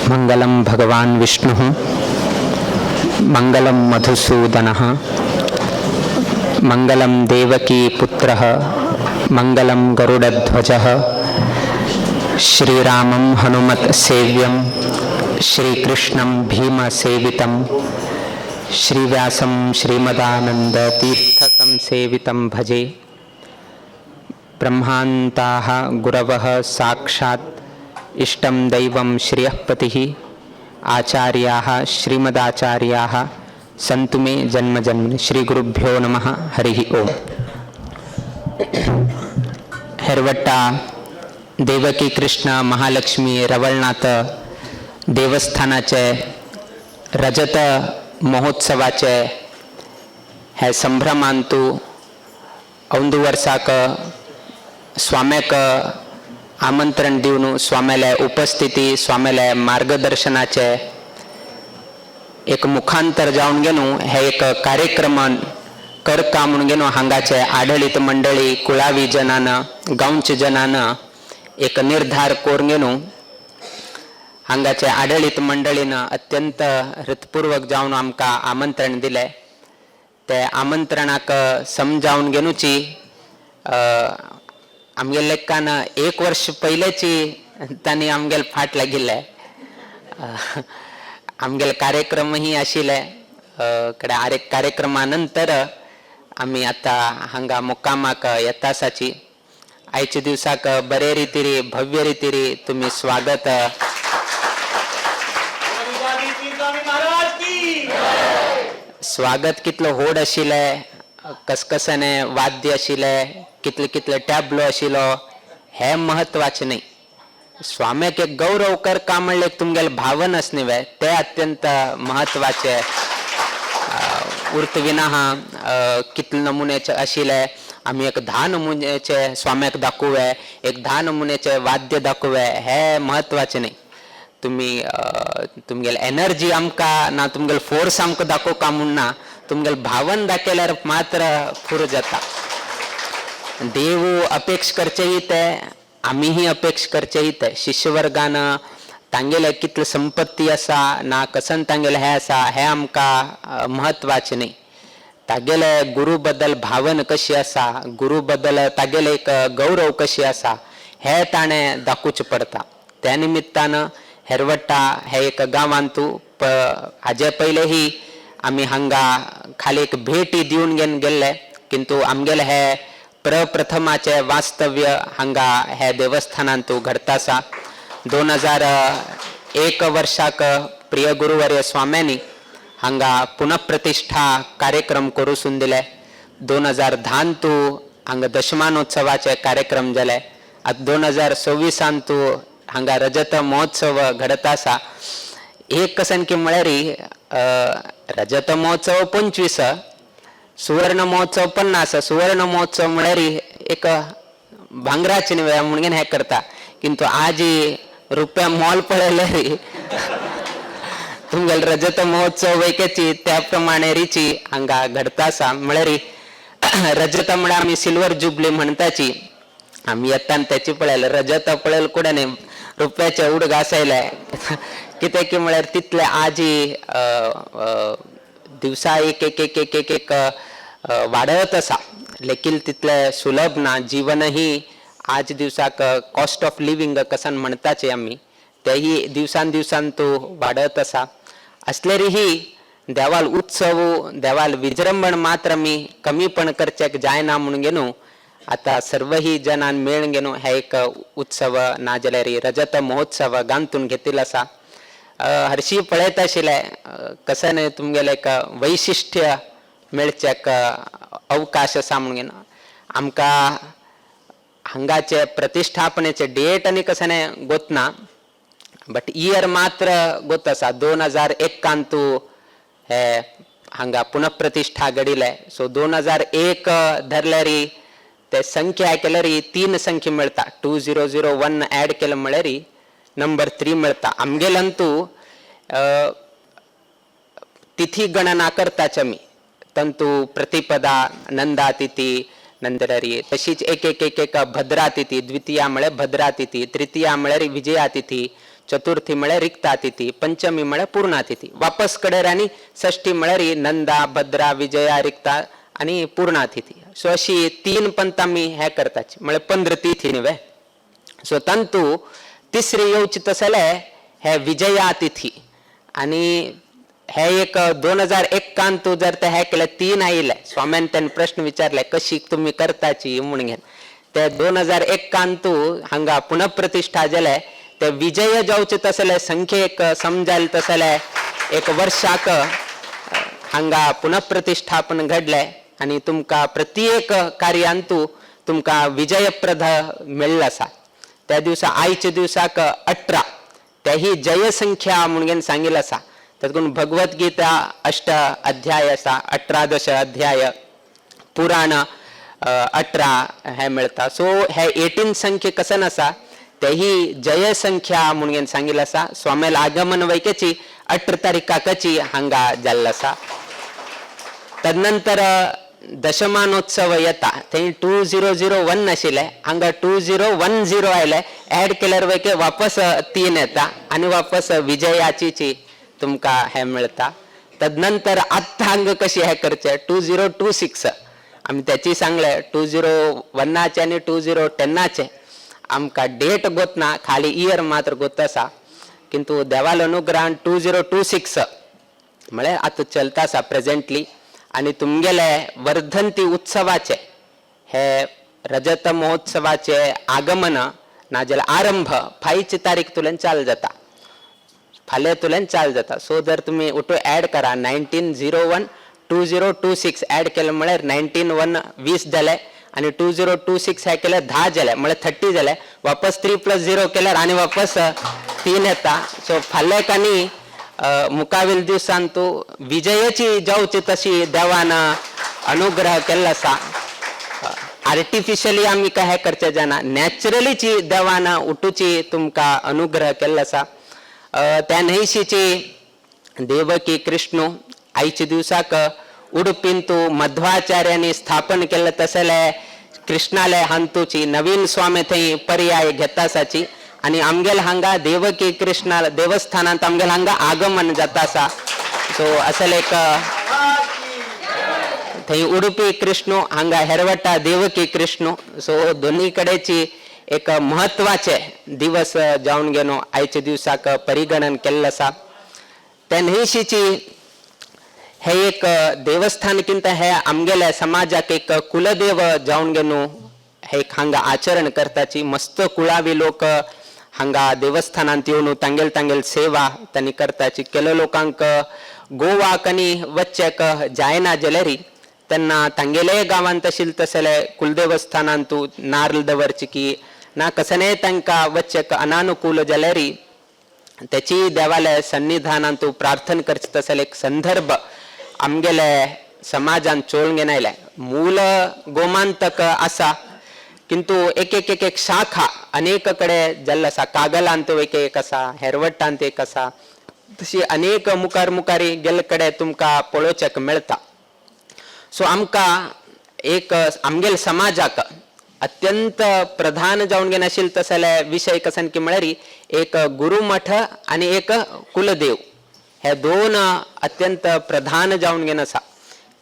Speaker 8: मंगलं भगवान् विष्णुः, मंगलं मधुसूदनः, मंगलं देवकी पुत्रः, मंगलं गरुडध्वजः, श्रीरामं हनुमत् सेव्यं, श्रीकृष्णं भीमसेवितं, श्रीव्यासं श्रीमदानन्दतीर्थसंसेवितं भजे। ब्रह्मान्ताः गुरवः साक्षात् इष्टं दैवं श्रियःपतिः, आचार्याः श्रीमदाचार्याः सन्तु मे जन्म जन्मनि। श्रीगुरुभ्यो नमः। हरिः ओम्। हेरवट्टा देवकी कृष्ण महालक्ष्मी रवळनाथ देवस्थानाचे रजत महोत्सवाचे हे संभ्रमांतु अंदू वर्साक स्वाम्याक आमंत्रण दिवन स्वाम्याले उपस्थिती, स्वाम्याले मार्गदर्शनाचे एक मुखांतर जावन घेवन हे एक कार्यक्रमान करका म्हणून घेवन हांगाचे आडळीत मंडळी, कुळावी जनान, गांवचे जनान एक निर्धार करून घेवन हांगाचे आडळीत मंडळीन अत्यंत हृतपूर्वक जावन आमकां आमंत्रण दिलें। ते आमंत्रणाक समजावन घेवची आमगेले लेखान एक वर्ष पयलेची तांणी आमगेले फाट लागिल्ले। आमगेले कार्यक्रमही आशिल्ले कडे आरे कार्यक्रमा नंतर आमी आतां हांगा मुक्कामाक येता आसाची। आयच्या दिवसाक बरे रितीरी भव्य रितीरी तुमी स्वागत स्वागत कितलो होड आशिल्लें, कसकसाने वाद्य आशिल्लें, कितले कितले टॅबलो आशिल्लो हें म्हत्वाचें न्ही. स्वाम्याक एक गौरव करका म्हणलें एक तुमगेलें भावन आस न्ही वे तें अत्यंत म्हत्वाचें. उर्त विना कितले नमुन्याचे आशिल्ले, आमी एक 10 नमुन्याचे स्वाम्याक दाखोवे, एक 10 नमुन्याचे वाद्य दाखोवे हें म्हत्वाचें न्ही. तुमी तुमगेले एनर्जी आमकां ना, तुमगेले फोर्स आमकां दाखोवका म्हूण ना, तुमगेले भावन दाखयल्यार मात्र पुरो जाता. देव अपेक्ष करचेही ते, आमीही अपेक्ष करचेही ते. शिष्यवर्गान तांगेले कितले संपत्ती आसा ना कसन तांगेले हें आसा हें आमकां म्हत्वाचें न्ही. तागेले गुरू बद्दल भावन कशी आसा, गुरू बद्दल तागेले एक गौरव कशी आसा हें ताणें दाखोवचें पडटा. त्या निमित्तान हेरवट्टा हे एक गांवांतू हाजे पयलेही आमी हांगा खाली एक भेटी दिवन घेवन गेल्ले, किंतु आमगेले हे प्रप्रथमाचे वास्तव्य हांगा हे देवस्थानांतू घडता आसा. 2001 वर्साक प्रिय गुरुवर्य स्वाम्यांनी हांगा पुनःप्रतिष्ठा कार्यक्रम करूसून दिले. 2010 हांगा दशमानोत्सवाचे कार्यक्रम जाले. आतां 2026 हांगा रजत महोत्सव घडत आसा. एक कसन की म्हळ्यार रजत महोत्सव 25, सुवर्ण महोत्सव 50. सुवर्ण महोत्सव म्हळ्यार एक भांगराचे न्ही म्हणून हें करता, किंतु आज रुपया मोल पळयल्यार तुमगेले रजत महोत्सव वैकेची त्या प्रमाणे रिची हांगा घडता आसा. म्हळ्यार रजत म्हळ्यार आमी सिल्वर जुबली म्हणटाची, आमी येता त्याची पळयले रजत पळयल कुडें न्ही रुपयाचे उड घासायले. कितें की म्हळ्यार तितले आजी दिवसा एक एक एक एक एक एक वाडत आसा, लेकीन तितले सुलभ ना. जीवनही आज दिवसाक कॉस्ट ऑफ लिव्हिंग कसन म्हणटाचे आमी तेही दिवसान दिवसान तो वाडत आसा. असलेरीही देवाल उत्सव देवाल विजृंभण मात्र आमी कमीपण करचेक जायना म्हणून घेवन आतां सर्वही जनान मेळून घेवन हे एक उत्सव ना जाल्यार रजत महोत्सव गांथून घेतिल्लो आसा. हरशी पळयत आशिल्ले कशें न्हय तुमगेलें एक वैशिश्ट्य मेळचेक अवकाश आसा म्हणून घेवन आमकां हांगाचे प्रतिश्ठापनेचे डेट आनी कशें न्हय गोतना, बट इयर मात्र गोत आसा. 2001 हे हांगा पुनःप्रतिष्ठा घडिल्लें. सो 2001 धरल्यार ते संख्या केल्यार 3 संख्या मेळटा. 2001 ऍड केलं म्हळ्यार नंबर 3 मेळटा. आमगेल्यांतू तिथी गणना करताच आमी, तंतू प्रतिपदा नंदा तिथी नंतर तशीच एक एक एक एक भद्रा तिथी, द्वितीया म्हळ्यार भद्रा तिथी, तृतीया म्हळ्यार विजया तिथी, चतुर्थी म्हळ्यार रिक्ता तिथी, पंचमी म्हळ्यार पूर्णा तिथी, वापस कडेर आनी षष्ठी म्हळ्यार नंदा भद्रा विजया रिक्ता आनी पूर्णा तिथी. सो अशी 3 पंत आमी हें करताची म्हळ्यार 15 तिथी न्ही वे. सो तांतू तिसरी येवची तसले हे विजया तिथी आनी हे एक 2001 तूं जर ते हे केले 3 आयिल्ले. स्वाम्यान तेन्ना प्रश्न विचारले कशी तुमी करताची म्हूण घेवन ते 2001 तूं हांगा पुनःप्रतिष्ठा जाले ते विजय जावचे तसले संख्येक समजाल तसले एक वर्षाक हांगा पुनःप्रतिष्ठापन घडले आनी तुमकां प्रत्येक कार्यांतू तुमकां विजयप्रद मेळ्ळो आसा. त्या दिवसा आयच्या दिवसाक 18 तेही जयसंख्या म्हणून सांगिल्लें आसा. तातूंत भगवद्गीता 8 अध्याय आसा, 18 अध्याय, पुराण 18 हे मेळटा. सो हे 18 संख्ये कसन आसा तेही जयसंख्या म्हणून सांगिल्लें आसा. स्वाम्याल आगमन वैकेची 18 तारीखाकची हांगा जाल्लो आसा. तदनंतर दशमानोत्सव येता थंय 2001 आशिल्लें, हांगा 2010 आयलें. ऍड केल्यार वैके वापस 3 येता आनी वापस विजयाची तुमकां हें मेळटा. तदनंतर आत्तां हांगा कशी हें करचें 2026 आमी त्याची सांगलें 2001 आनी 2010 आमकां डेट गोतना, खाली इयर मात्र गोत आसा. किंतु देवाल अनुग्रहान 2026 म्हळ्यार आतां चलता आसा प्रेजेंटली. आनी तुमगेले वर्धंती उत्सवाचे हे रजत महोत्सवाचे आगमन नाजाल्यार आरंभ फायची तारीख तुल्यान चालू जाता, फाल्यां तुल्यान चालू जाता. सो जर तुमी ओटो ऍड करा 19/01/2026 ऍड केलं म्हळ्यार 19 1 20 जाले आनी 2026 हे केल्यार 10 जाले, म्हळ्यार 30 जाले. वापस 3 + 0 केल्यार आनी वापस 3 येता. सो फाल्यां आनी मुखावेल दिवसान तूं विजयाची जावची तशी देवान अनुग्रह केल्लो आसा. आर्टिफिशियली आमी काय हें करचें जायना, नॅचरलीची देवान उठूची तुमकां अनुग्रह केल्लो आसा. त्या न्हंयशीची देवकी कृष्णू आयच्या दिवसाक उडुपींतू मध्वाचार्यांनी स्थापन केल्लें तसले कृष्णाले हांतूची नवीन स्वामी थंय पर्याय घेता आसाची आनी आमगेल हांगा देवकी कृष्णा देवस्थानांत आमगेल हांगा आगमन जाता आसा. सो असले एक थंय उडुपी कृष्णू, हांगा हेरवटा देवकी कृष्णू. सो दोन्ही कडेची एक म्हत्वाचे दिवस जावन गेलो आयच्या दिवसाक परिगणन केल्लें आसा. त्या न्हंयशीची हे एक देवस्थान किंत हे आमगेल्या समाजाक एक कुलदेव जावन गेलो हे एक हांगा आचरण करताची. मस्त कुळावी लोक हांगा देवस्थानांत येवन तांगेल तांगेल सेवा तांणी करताची. केलो लोकांक गोवाक आनी वच्चेक जायना जाल्यार तेन्ना तांगेले गांवांत आशिल्ले तसले कुलदेवस्थानांतू नार्ल दवरची की ना कसनेय तांकां वच्चेक अनानुकूल जाल्यार त्याची देवाले सन्निधानांतू प्रार्थना करचे तसले एक संदर्भ आमगेले समाजान चोळून घेवन आयले. मूल गोमांतक आसा, किंतु एक एक एक एक शाखा अनेक कडे जाल्लो आसा. कागलांत एक एक आसा, हेरवटांत एक आसा, तशी अनेक मुखार मुखारी गेल्ले कडेन तुमकां पळोवच्याक मेळटा. सो आमकां एक आमगेल समाजाक अत्यंत प्रधान जावन घेवन आशिल्ले तसले विशय कसन की म्हळ्यार एक गुरुमठ आनी एक कुलदेव, हे दोन अत्यंत प्रधान जावन घेवन आसा.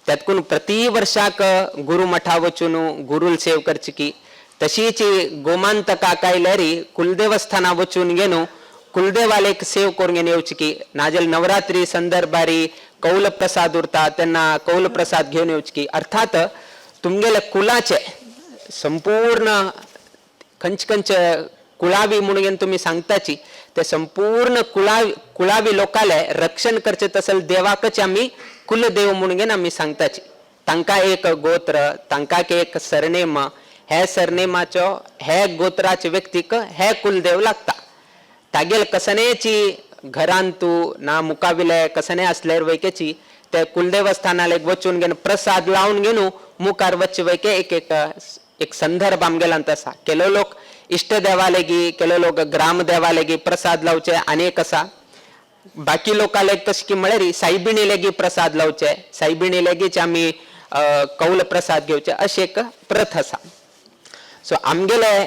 Speaker 8: त्यातकून प्रति वर्षाक गुरुमठा वचून गुरुल सेव करची की तशीच गोमांतका आयल्यार कुलदेवस्थाना वचून घेवन कुलदेवालेक सेव करून घेवन येवची की, नाजाल्यार नवरात्री संदर्भारी कौल प्रसाद उरता तेन्ना कौल प्रसाद घेवन येवची की. अर्थात तुमगेले कुलाचे संपूर्ण खंयचे खंयचे कुळावी म्हणून तुमी सांगताची ते संपूर्ण कुळावी कुळावी लोकाले रक्षण करचे तसल देवाकच आमी कुलदेव म्हणून आमी सांगताची. तांकां एक गोत्र, तांकां एक सरनेम, हे सरनेमाचो हे गोत्राचे व्यक्तीक हे कुलदेव लागता. तागेल कसनेची घरांतू ना मुकाविले कसने असल्यार वैकेची ते कुलदेवस्थानाक वचून घेवन प्रसाद लावन घेवन मुखार वच्चे वैके एक एक एक संदर्भ आमगेलांत आसा. केलो लोक इश्ट देवालेगी, केलो लोक ग्राम देवालेगी प्रसाद लावचे आनी एक आसा. बाकी लोकांक तशें की म्हळ्यार सायबिणी लेगीत प्रसाद लावचे, सायबिणी लेगीत आमी कौल प्रसाद घेवचे अशें एक प्रथा आसा. सो आमगेले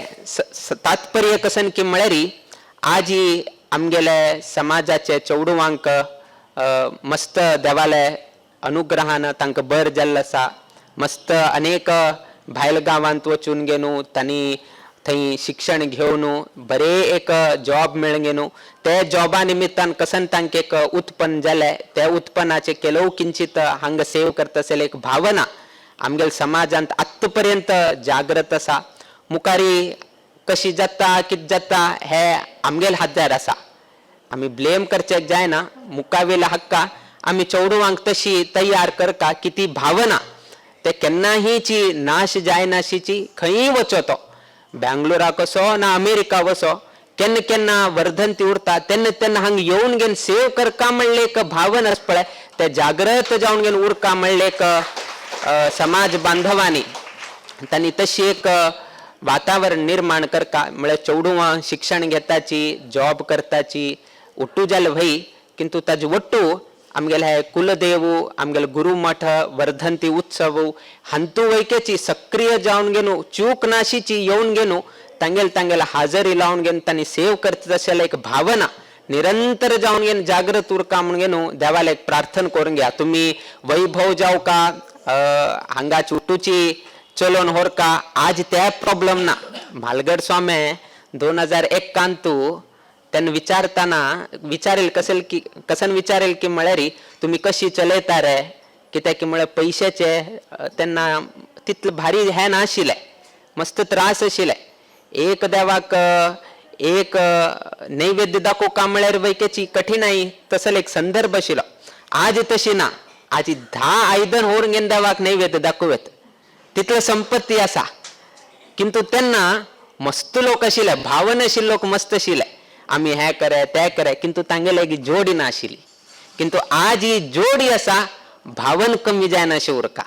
Speaker 8: तात्पर्य कसन की म्हळ्यार आजी आमगेले समाजाचे चेडवांक मस्त देवाले अनुग्रहान तांकां बर जाल्लो आसा. मस्त अनेक भायल गांवांत वचून घेवन तांणी थंय शिक्षण घेवन बरे एक जॉब मेळून घेवन ते जॉबा निमित्तान कसन तांकां एक उत्पन्न जालें, त्या उत्पन्नाचें केलो किंचित हांगा सेव करता आसले एक भावना आमगेले समाजांत आत्तां पर्यंत जागृत आसा. मुखारी कशी जाता कितें जाता हे आमगेले हातार आसा. आमी ब्लेम करचें जायना. मुखावेल्या हक्का आमी चेडवांक तशी तयार करका की ती भावना ते केन्नाहीची नाश जायनाशीची. खंयी वचो तो, बँगलोराक वचो ना अमेरिका वचो, केन्ना केन्ना वर्धंती उरता तेन्ना तेन्ना हांगा येवन घेवन सेव करका म्हणलें एक भावना आसा पळय, ते जागृत जावन घेवन उरका म्हणलें एक समाज बांधवांनी तांणी तशी एक वातावरण निर्माण करका. म्हळ्यार चेडवां शिक्षण घेताची, जॉब करताची ಒಟ್ಟು जालें भई, किंतु ताजे ಒಟ್ಟು आमगेले हे कुलदेव, आमगेले गुरुमठ, वर्धंती उत्सव हांतू वैकेची सक्रिय जावन घेवन चूक नाशीची येवन घेवन तांगेल तांगेले हाजरी लावन घेवन तांणी सेव करता तशें एक भावना निरंतर जावन घेवन जागृत उरका म्हणून घेवन देवाला एक प्रार्थना करून घ्या. तुमी वैभव जावं का हांगा चुटूची चलोवन व्हरका, आज ते प्रॉब्लम ना. म्हालगड स्वामी 2001कांतू तेन्ना विचारताना विचारेल कसेल की कसन विचारेल की म्हळ्यार तुमी कशी चलयता रे, कित्याक की म्हळ्यार पयशाचे तेन्ना तितले भारी हें नाशिल्लें. मस्त त्रास आशिल्ले. एक देवाक एक नैवेद्य दाखोवका म्हळ्यार वैकेची कठीणाई तसलो एक संदर्भ आशिल्लो. आज तशी ना, आज 10 आयदन व्हरून घेवन देवाक नैवेद्य दाखोवत तितलो संपत्ती आसा. किंतु तेन्ना मस्त लोक आशिल्ले, भावन आशिल्ले लोक मस्त आशिल्ले, आमी हें करे तें करे, किंतु तांगेले एक जोडी नाशिल्ली. किंतु आज ही जोडी आसा, भावन कमी जायना उरका.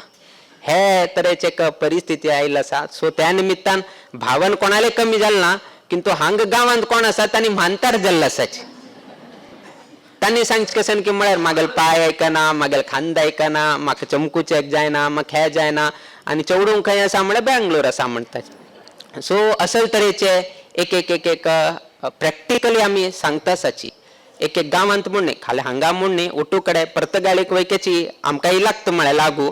Speaker 8: हे तरेचे एक परिस्थिती आयिल्ली आसा. सो त्या निमित्तान भावन कोणाले कमी जालें ना, किंतु हांगा गांवांत कोण आसा तांणी म्हानतार जाल्लो आसाची. तांणी सांगचें कशें की म्हळ्यार मागेल पांय आयकना, मागेल खांद आयकना, म्हाका चमकूचेक जायना, म्हाका हें जायना, आनी चेडूंक खंय आसा म्हळ्यार बेंगलोर आसा म्हणटा. सो असल तरेचे एक एक एक एक प्रॅक्टिकली आमी सांगता आसाची. एक एक गांवांत म्हूण न्ही, खाली हांगा म्हूण न्ही, ओटू कडेन पर्तगाळीक वयकेची आमकांय लागता म्हळ्यार लागू.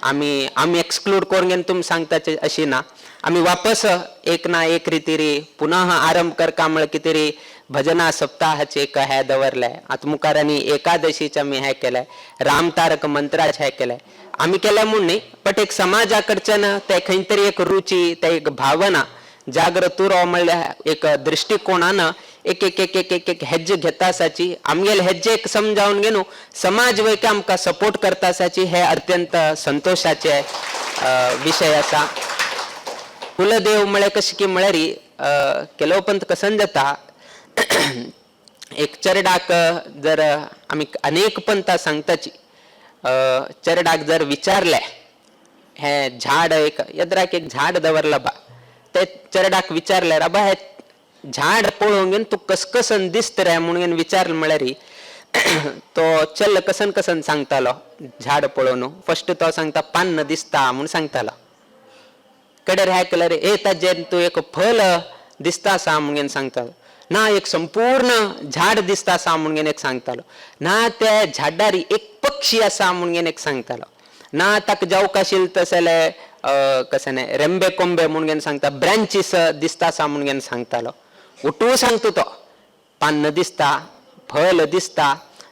Speaker 8: आमी आमी एक्सक्लूड करून घेवन तुमी सांगता अशी ना. आमी वापस एक ना एक रितीरी पुनः आरंभ करका म्हळ्यार कितें भजना सप्ताहाचे एक हें दवरलें. आतां मुखार आनी एकादशीचे आमी हें केलें, रामतारक मंत्राचें हें केलें. आमी केलें म्हूण न्ही, बट एक समाजा कडच्यान ते खंय तरी एक रुची, ते एक भावना जागृत उरो म्हणल्यार एक दृश्टिकोणान एक एक एक एक एक एक हेज्जे घेता आसाची. आमगेले हेज्जे एक समजावन घेवन समाज वयके आमकां सपोर्ट करता आसाची. हे अत्यंत संतोशाचे विशय आसा. कुलदेव म्हळ्यार कशें की म्हळ्यार केलोवपंत कसन जाता, एक चरडाक जर आमी अनेक पंथा सांगताची, चरडाक जर विचारलें हें झाड एक यद्राक एक झाड दवरलां बा, ते चरडाक विचारलें राबा हें झाड पळोवन घेवन तूं कसकसन दिसता रे म्हणून विचारलें म्हळ्यार तो चल कसन कसन सांगतालो झाड पळोवन. फर्स्ट तो सांगता पान्न दिसता म्हूण सांगतालो. कडेर हें केल्यार ए ताजेर तूं एक फल दिसता आसा म्हणून सांगतालो. ना एक संपूर्ण झाड दिसता आसा म्हणून एक सांगतालो. ना त्या झाडार एक पक्षी आसा म्हणून एक सांगतालो. ना ताका जावंक आशिल्लें तसले कशें न्ही रेंबे कोंबे म्हणून सांगता, ब्रांचीस दिसता आसा म्हणून सांगतालो. उठू सांगता तो पान्न दिसता, फल दिसता,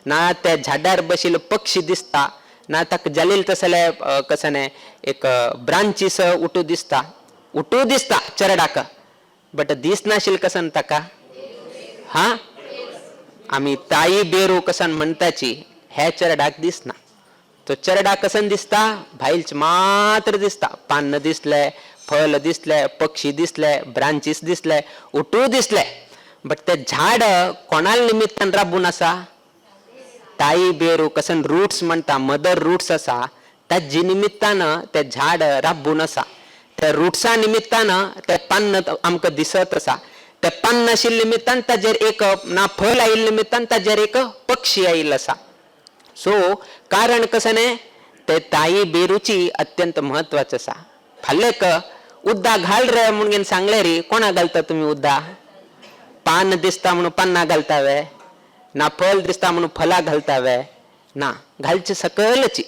Speaker 8: ना त्या झाडार बशिल्लो पक्षी दिसता, ना ताका जालेल तसले कशें न्ही एक ब्रांचीस उठू दिसता, उठू दिसता चरडाक, बट दिसनाशिल्लें कसन ताका. हा आमी ताई बेरू कसन म्हणटाची हे चरडाक दिसना. तो चरडा कसन दिसता, भायलच मात्र दिसता, पान्न दिसले, फल दिसले, पक्षी दिसले, ब्रांचीस दिसले, उठू दिसले, बट ते झाड कोणाल निमित्तान राबून आसा? ताई बेरू कसन रूट्स म्हणटा, मदर रूट्स आसा, ताजी निमित्तान ते झाड राबून आसा. त्या रुट्सा निमित्तान ते पान्न आमकां दिसत आसा. ते पान्न आशिल्ले निमित्तान ताजेर एक ना फल आयिल्ले निमित्तान ताजेर एक पक्षी आयिल्लो आसा. सो कारण कशें न्ही ते ताई बेरूची अत्यंत म्हत्वाचें आसा. फाल्यां उद्दा घाल रे म्हणून सांगले रे, कोणा घालता तुमी उद्दा? पान दिसता म्हणून पान्नां घालता वे? ना फल दिसता म्हणून फलां घालता वे? ना, घालचे सकलची.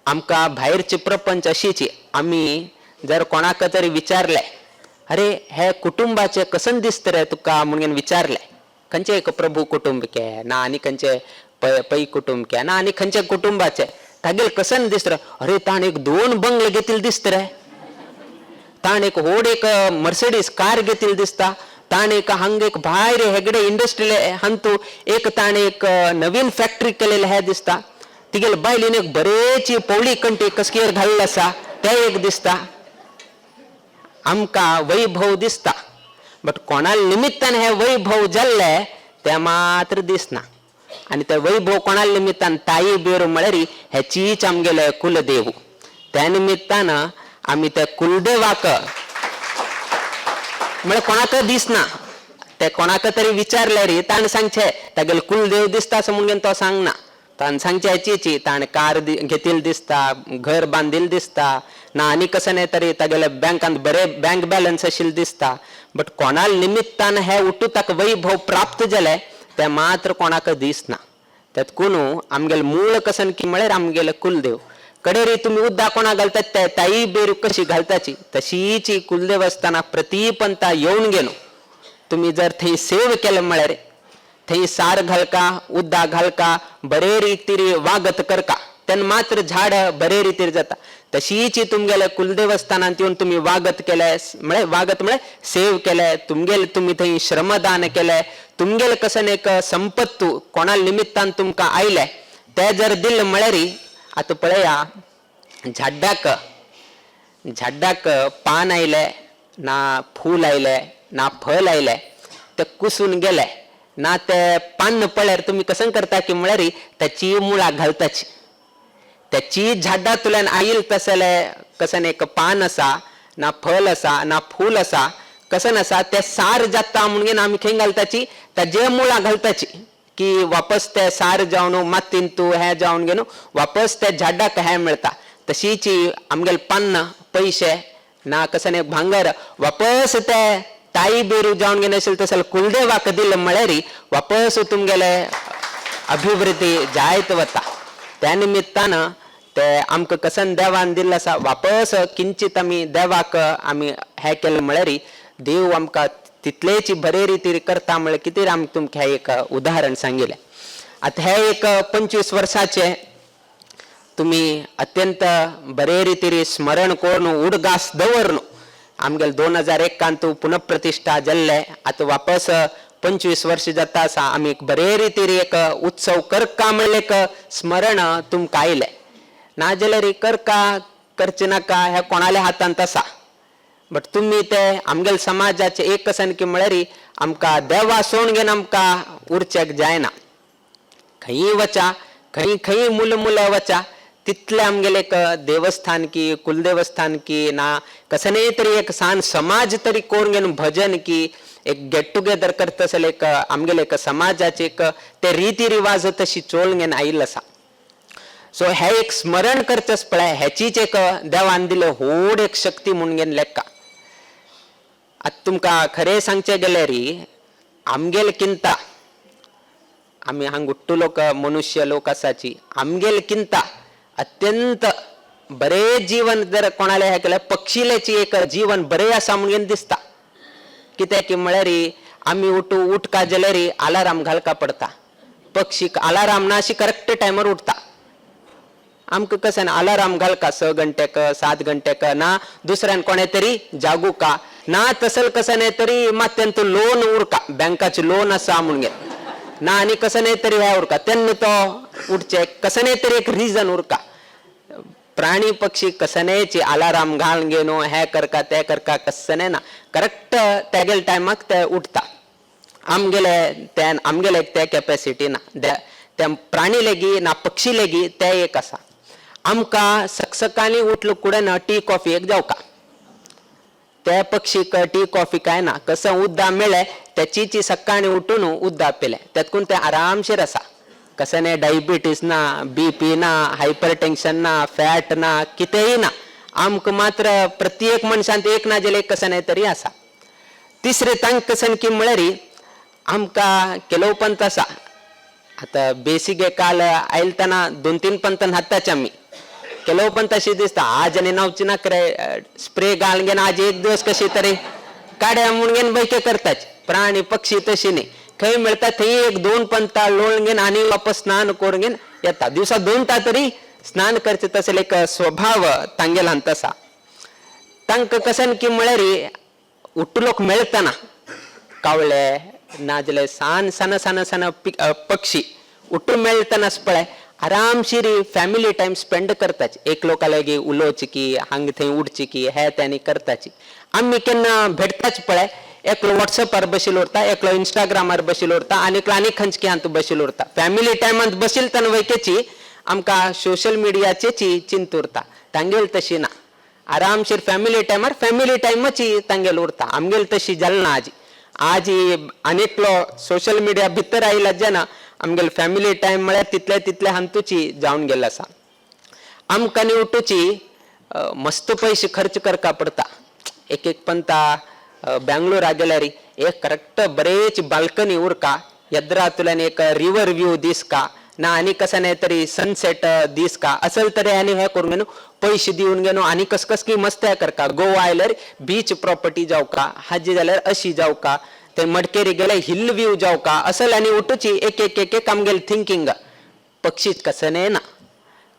Speaker 8: आमकां भायरची प्रपंच अशीची. आमी जर कोणाक तरी विचारले, अरे हे कुटुंबाचे कसन दिसता रे तुका म्हणून विचारले, खंयचे एक प्रभू कुटुंब के ना आनी खंयचे पै कुटुंब के ना आनी खंयच्या कुटुंबाचे तागेल कसन दिसत रे, अरे ताण एक 2 बंगले घेतील दिसत रे, ताण एक व्हड एक मर्सिडीज कार घेतील दिसता, ताण एक हांग एक भायर हेगडे इंडस्ट्री हांतू एक ताण एक नवीन फॅक्टरी केलेले हे दिसता, तिगेल बायलेन एक बरेची पोवळी कंटी कसकेर घाल्ले आसा ते एक दिसता. आमकां वैभव दिसता, बट कोणा निमित्तान हे वैभव जाल्ले ते मात्र दिसना. आनी ते वैभव कोणा निमित्तान? ताई बेरू म्हळ्यार हेचीच आमगेले कुलदेव. त्या निमित्तान आमी त्या कुलदेवाक म्हळ्यार कोणाक दिसना, ते कोणाक तरी विचारले रे ताणें सांगचे तागेले कुलदेव दिसता असो म्हणून तो सांगना. ताणें सांगचे हेचीची ताणें कार घेतिल्लें दिसता, घर बांदिल्लें दिसता, ना आनी कशें न्ही तरी तागेले बँकांत बरे बँक बॅलन्स आशिल्लें दिसता, बट कोणा निमित्तान हे उठू ताका वैभव प्राप्त जालें तें मात्र कोणाक दिसना. तेतकून आमगेले मूळ कसन की म्हळ्यार आमगेले कुलदेव. कडेरी तुमी उद्दा कोणा घालतात ते ताई बेरू कशी घालताची तशीच कुलदेव आसतना प्रतिपंता येवन गेलो. तुमी जर थंय सेव केलें म्हळ्यार थंय सार घालका, उद्दा घालका, बरे रितीरी वागत करका, तेन्ना मात्र झाड बरे रितीर जाता. तशीच तुमगेले कुलदेवस्थानांत येवन तुमी वागत केले, म्हळ्यार वागत म्हळ्यार सेव केले, तुमगेले तुमी थंय श्रमदान केले, तुमगेले कसन एक संपत्तू कोणा निमित्तान तुमकां आयले ते जर दिले म्हळ्यार आतां पळया झाडाक झाडाक पान आयले ना, फूल आयले ना, फळ आयले ते कुसून गेले ना, ते पान पळ्यार तुमी कसं करता की म्हळ्यार त्याची मुळां घालताची. त्याची झाडांतल्यान आयल तसले कसन एक पान आसा ना, फळ आसा ना, फूल आसा कसन आसा, ते सार जाता म्हणून आमी खंय घालताची, ताजे मुळां घालताची की वापस ते सार जावन मातीन तूं हें जावन घेवन वापस त्या झाडाक हें मेळटा. तशीच आमगेले पान्नां पयशे ना कसन एक भांगर वापस ते ताई बेरू जावन घेवन आशिल्ले तसले कुलदेवाक दिले म्हळ्यार वापस तुमगेले अभिवृद्धी जायत वता. त्या निमित्तान ते आमकां कसन देवान दिल्लें आसा वापस किंचित आमी देवाक आमी हें केलें म्हळ्यार देव आमकां तितलेच बरे रितीर करता म्हळ्यार कितें आमी तुमकां हें एक उदाहरण सांगिल्लें. आतां हें एक 25 वर्साचें तुमी अत्यंत बरे रितीर स्मरण करून उडगास दवरून आमगेले 2001 पुनःप्रतिश्ठा जाल्ले आतां वापस 25 वर्स जाता आसा आमी एक बरे रितीर एक उत्सव करका म्हणलें एक स्मरण तुमकां आयलें. नाजाल्यार करका करचें नाका हें कोणाल्या हातांत आसा, बट तुमी ते आमगेले समाजाचे एक कसन की म्हळ्यार आमकां देवा सोडून घेवन आमकां उरचेक जायना. खंयी वचा, खंय खंय मुल मुल वचा, तितले आमगेले एक देवस्थान की कुलदेवस्थान की ना कसनेय तरी एक सान समाज तरी करून घेवन भजन की एक गेट टुगेदर करता जाल्यार एक आमगेले एक समाजाचे एक ते रिती रिवाज तशी चोळून घेवन आयिल्लो आसा. सो हे एक स्मरण करचेच पळय हेचीच एक देवान दिले व्हड एक शक्ती म्हणून घेवन लेखा. आतां तुमकां खरें सांगचें गेल्यार आमगेले किंता आमी हांगा उट्टू लोक मनुष्य लोक आसाची आमगेले किंता अत्यंत बरें जीवन जर कोणाले हें केल्यार पक्षिलेची एक जीवन बरें आसा म्हणून दिसता. कित्याक की म्हळ्यार आमी उठू उठका जाल्यार अलाराम घालका पडटा, पक्षीक अलाराम ना अशी करेक्ट टायमार उठता. आमकां कशें ना अलाराम घालका 6 घंट्याक 7 घंट्याक ना दुसऱ्यान कोणें तरी जागुका ना तसल कसं न्ही तरी मात लोन उरका बँकाचे लोन आसा म्हणून ना आनी कसं न्ही तरी हें उरका तेन्ना तो उठचे कसं न्ही तरी एक रिजन उरका. प्राणी पक्षी कसनेची अलाराम घालून घेवन हें करका तें करका कसं ना करेक्ट तेगेले टायमाक ते उठता. आमगेले ते आमगेले ते कॅपेसिटी ना ते प्राणी लेगी ना पक्षी लेगी ते एक आसा. आमकां सकसकाळी उठलो कुडें ना टी कॉफी एक जावका, ते पक्षीक टी कॉफी काय ना, कसं उद्दा मेळ्ळें तेचीची सकाळी उठून उद्दा पिले तेतकून ते आरामशीर आसा. कसं न्ही डायबिटीज ना, बीपी ना, हायपर टेन्शन ना, फॅट ना, कितेंय ना. आमकां मात्र प्रत्येक मनशांत एक ना जाल्यार एक कसं न्ही तरी आसा. तिसरें तांकां कसन की म्हळ्यार आमकां केलोव पंत आसा. आतां बेसीक काल आयलतना 2-3 पंतान हाताचे आमी केलोव पंत अशी दिसता आज आनी नावची नाकरे स्प्रे घालून घेवन आज एक दिवस कशी तरी काड्या म्हणून घेवन बैके करताच. प्राणी पक्षी तशी न्ही, खंय मेळटा थंय 1-2 पंता लोळून घेवन आनी वापस स्नान करून घेवन येता. दिवसा 2 ता तरी स्नान करचें तसले एक स्वभाव तांगेलांत आसा. तांकां कसन की म्हळ्यार उठलोक मेळतना कावळे नाजाल्यार सान सान सान सान पक्षी उठून मेळटनाच पळय आरामशीर फॅमिली टायम स्पेंड करताची. एक लोका लागीं उलोवची की हांगा थंय उडची की हे तें करताची. आमी केन्ना भेटताच पळय एकलो वॉट्सएपार बशिल्लो उरता, एकलो इंस्टाग्रामार बशिल्लो उरता आनी एकलो आनी खंयचे हातूंत बशिल्लो उरता. फॅमिली टायमांत बशिल्ले तेन्ना वयकेची आमकां सोशल मिडियाचेची चिंत उरता. तांगेल तशी ना, आरामशीर फॅमिली टायमार फॅमिली टायमाची तांगेल उरता. आमगेल तशी जाल ना. आजी आजी आनी एकलो सोशल मिडिया भितर आयला जेन्ना आमगेले फॅमिली टायम म्हळ्यार तितले तितले हातूची जावन गेल्लो आसा. आमकां न्ही उठूची मस्त पयशे खर्च करका पडटा. एक एक पंता बेंगलोरा गेल्यार एक करेक्ट बरेच बाल्कनी उरका येद्रातल्यान एक रिवर व्यू दिसका ना आनी कसं न्ही तरी सनसेट दिसका असल तरी आनी हें करून घेवन पयशे दिवन घेवन आनी कस कस की मस्त हें करका. गोवा आयल्यार बीच प्रॉपर्टी जावका, हाजी जाल्यार अशी जावका, ते मडकेरी गेल्यार हिल व्यू जावका, असल आनी उठूची एक एक एक एक आमगेले थिंकींग. पक्षीच कसं न्ही ना,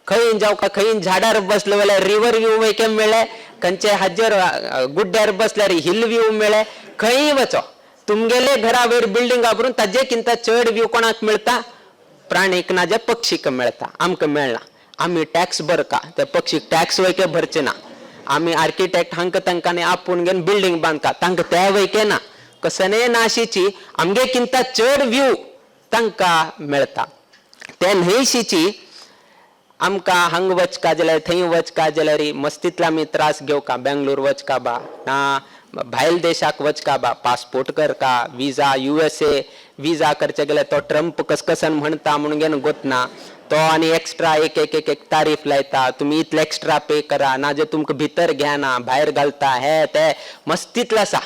Speaker 8: खंय जावका खंय झाडार बसलो जाल्यार रिवर व्यू वयके मेळ्ळे, खंयचे हाजेर गुड्ड्यार बसल्यार हिल व्यू मेळ्ळे. खंय वचो तुमगेले घरा वयर बिल्डिंगा भरून ताजे किंता चड व्यू कोणाक मेळटा? प्राणीक ना जे पक्षीक मेळटा. आमकां मेळना. आमी टॅक्स भरका, त्या पक्षीक टॅक्स वयके भरचे ना. आमी आर्किटेक्ट हांकां तांकां आपोवन घेवन बिल्डींग बांदका, तांकां ते वयके ना. कसने नाशीची आमगे किंता चड व्यू तांकां मेळटा. ते न्हंयशीची आमकां हांग वचका जाल्यार थंय वचका जाल्यार मस्तीतले आमी त्रास घेवका. बेंगलोर वचका बा ना भायल देशाक वचका बा, पासपोर्ट करका, विजा USA विजा करचे गेल्यार तो ट्रंप कसकसन म्हणटा म्हणून घेवन गोतना तो आनी एक्स्ट्रा एक एक एक एक तारीफ लायता, तुमी इतले एक्स्ट्रा पे करा ना जे तुमकां भितर घेना भायर घालता. हे ते मस्तीतले आसा.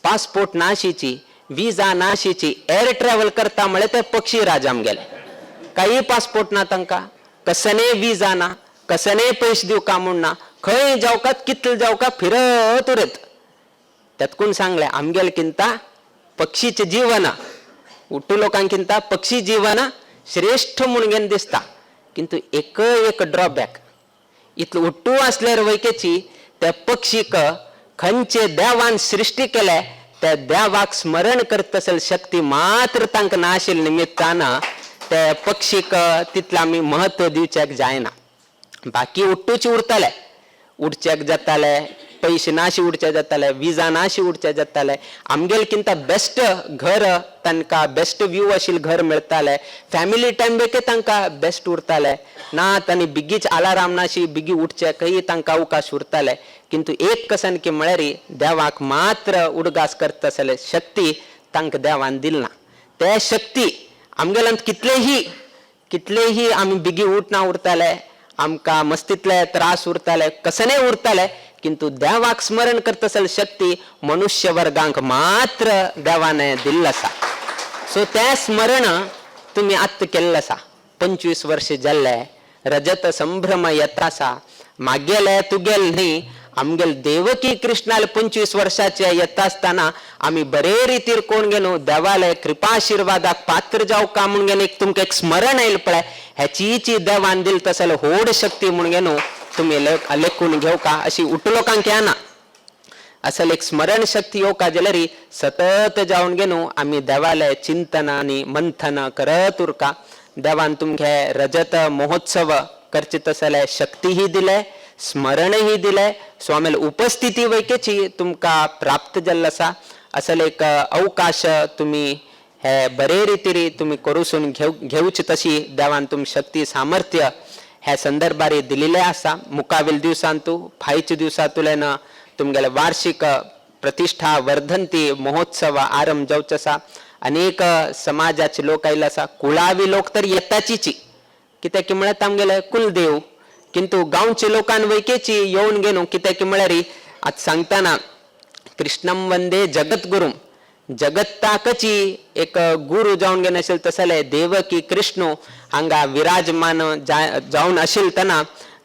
Speaker 8: पासपोर्ट नाशीची, विजा नाशीची, एअर ट्रॅव्हल करता म्हळ्यार ते पक्षी राज आमगेले. काही पासपोर्ट ना तांकां, कसने विजा ना, कसने पयशे दिवका म्हूण ना. खंय जावका कितले जावका फिरत उरत. त्यातकून सांगले आमगेले किंता पक्षीचे जीवन उट्टू लोकांकिंता पक्षी जीवन श्रेष्ठ म्हणून घेवन दिसता. किंतु एक एक ड्रॉबॅक इतलो उट्टू आसल्यार वयकेची त्या पक्षीक खंयचे देवान सृश्टी केले त्या देवाक स्मरण करत शक्ती मात्र तांकां ना आशिल्ल्या निमित्तान ते पक्षीक तितलें आमी म्हत्व दिवच्याक जायना. बाकी उट्टूच उरताले, उडच्याक जाताले, पयशे नाशी उडचे जाताले, विजा नाशी उडचे जाताले. आमगेले किंता बेस्ट घर तांकां बेस्ट व्यू आशिल्लें घर मेळटाले. फॅमिली टायम बेके तांकां बेस्ट उरताले ना. तांणी बेगीच अलाराम नाशी बेगी उठचे तांकां अवकाश उरताले. किंतु एक कसन की म्हळ्यार देवाक मात्र उडगास करता आसले शक्ती तांकां देवान दिल ना. ते शक्ती आमगेल्यान कितलेही कितलेही आमी बेगी उठना उरताले, आमकां मस्तीतले त्रास उरताले, कसने उरताले, किंतु देवाक स्मरण करता आसले शक्ती मनुष्य वर्गांक मात्र देवाने दिल्ल आसा. सो तें स्मरण तुमी आत्तां केल्लें आसा. 25 वर्ष जाल्ले रजत संभ्रम येता आसा. मागेले तुगेले न्ही आमगेले देवकी कृष्णाले 25 वर्षाचे येता आसतना आमी बरे रितीर कोण घेवन देवाले कृपाआशिर्वादाक पात्र जावका म्हूण घेवन एक तुमकां एक स्मरण आयलें पळय, हेचीची देवान दिल तसले व्हड शक्ती म्हूण घेवन तुमी लेखून घेवका अशी उठ लोकांक येना. असल एक स्मरण शक्ती येवका जाल्यार सतत जावन घेवन आमी देवाले चिंतन आनी मंथन करत उरका. देवान तुमगे रजत महोत्सव करचे तसले शक्तीही दिले, स्मरणही दिले, स्वामील उपस्थिती वैकेची तुमकां प्राप्त जाल्लो आसा. असल एक अवकाश तुमी हे बरे रितीरी तुमी करूसून घेवचे तशी देवान तुम शक्ती सामर्थ्य ह्या संदर्भार दिलेले आसा. मुखावेल दिवसांतू फायच्या दिवसांतल्यान तुमगेले वार्षिक प्रतिष्ठा वर्धंती महोत्सव आरंभ जावचो आसा. अनेक समाजाचे लोक आयिल्ले आसा. कुळावी लोक तर येताचीची कित्याक की म्हळ्यार तामगेले कुलदेव, किंतु गांवचे लोकान वैकेची येवन घेवन कित्याक की म्हळ्यार आतां सांगतना कृष्णम वंदे जगद्गुरूम, जगत्ताकची एक गुरु जावन घेवन आशिल्ले तसले देवकी कृष्ण हांगा विराजमान जावन आशिल्ले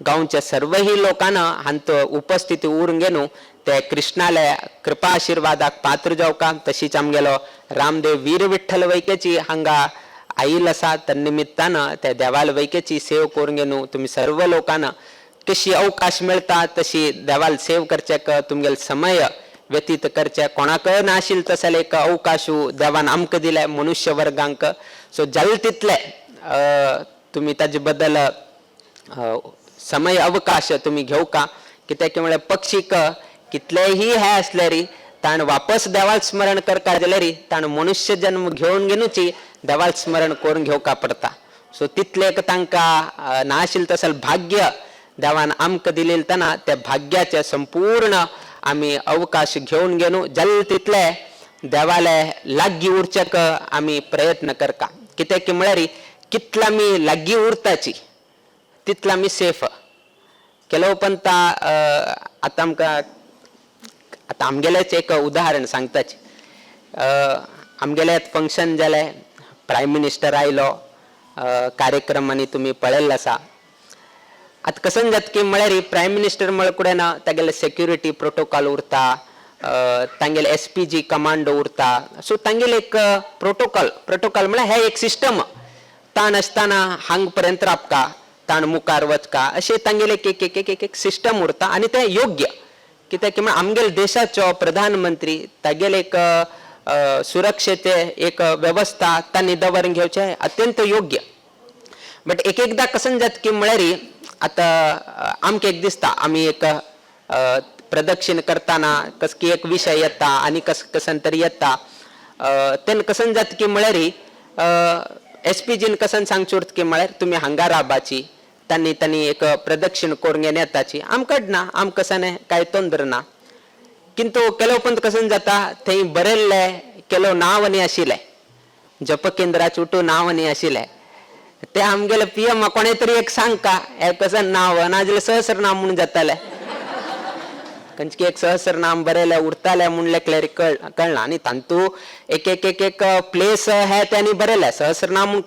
Speaker 8: गांवच्या सर्वही लोकांना हांत उपस्थिती उरून घेवन ते कृष्णाले कृपा आशिर्वादाक पात्र जावका. तशीच आमगेलो रामदेव वीर विठ्ठल वैकेची हांगा आयिल्लो आसा. तन्निमित्तान त्या देवाल वैकेची सेव करून घेवन तुमी सर्व लोकांना कशी अवकाश मेळटा तशी देवाल सेव करच्याक तुमगेलो समय व्यतीत करचे. कोणाक नाशिल्ले तसले एक अवकाशू देवान आमकां दिले मनुष्य वर्गांक. सो जाले तितले तुमी ताजे बद्दल समय अवकाश तुमी घेवका. कित्याक म्हळ्यार पक्षीक कितलेही हे आसल्यार ताणें वापस देवाक स्मरण करका जाल्यार ताणें मनुष्य जन्म घेवन घेवनूच देवाक स्मरण करून घेवका पडटा. सो तितले तांकां नाशिल्लें तसलें भाग्य देवान आमकां दिलें तेन्ना त्या भाग्याचें संपूर्ण आमी अवकाश घेवन घेवन जाले तितले देवाले लागीं उरच्याक आमी प्रयत्न करका. कित्याक की म्हळ्यार कितले आमी लागीं उरताची तितले आमी सेफ. केलो पंता आतां आमकां आतां आमगेलेंच एक उदाहरण सांगताच. आमगेलें फंक्शन जालें, प्रायम मिनिस्टर आयलो, कार्यक्रमांनी तुमी पळयल्लो आसा. आतां कसन जाता की म्हळ्यार प्रायम मिनिस्टर म्हळ्यार कडेन ना तागेले सेक्युरिटी प्रोटोकॉल उरता, तांगेले SPG commando उरता. सो तांगेले एक प्रोटोकॉल म्हळ्यार हे एक सिस्टम ताण आसतना हांग पर्यंत राबका, ताण मुखार वचका अशें तांगेले एक एक एक एक एक सिस्टम उरता आनी तें योग्य. कित्याक की म्हळ्यार आमगेले देशाचो प्रधानमंत्री तागेले एक सुरक्षेचे एक वेवस्था तांणी दवरून घेवचें अत्यंत योग्य. बट एक एकदां कसन जाता की म्हळ्यार आतां आमकां एक दिसता आमी एक प्रदक्षिण करतना कस की एक विशय येता आनी कस कसन तरी येता तेन्ना कसन जाता की म्हळ्यार एस पी जीन कसन सांगचें उरता की म्हळ्यार तुमी हांगा रावपाची तांणी तांणी एक प्रदक्षिण करून घेवन येताची आमकां ना आमकां कसन कांय तोंदर ना. किंतु केलो पंत कसन जाता थंय बरयल्लें केलो नांव न्ही आशिल्लें जप केंद्राचे उठू नांव न्ही आशिल्लें ते आमगेले पी एम कोणें तरी एक सांगका हें कसन नांव नाजाल्यार सहस्र नाम म्हूण जातालें खंयची एक सहस्र नाम बरयलें उरतालें म्हूण लेखल्यार कळना आनी तांतू एक एक एक एक प्लेस हे त्यांनी बरयलें सहस्रनाम म्हूण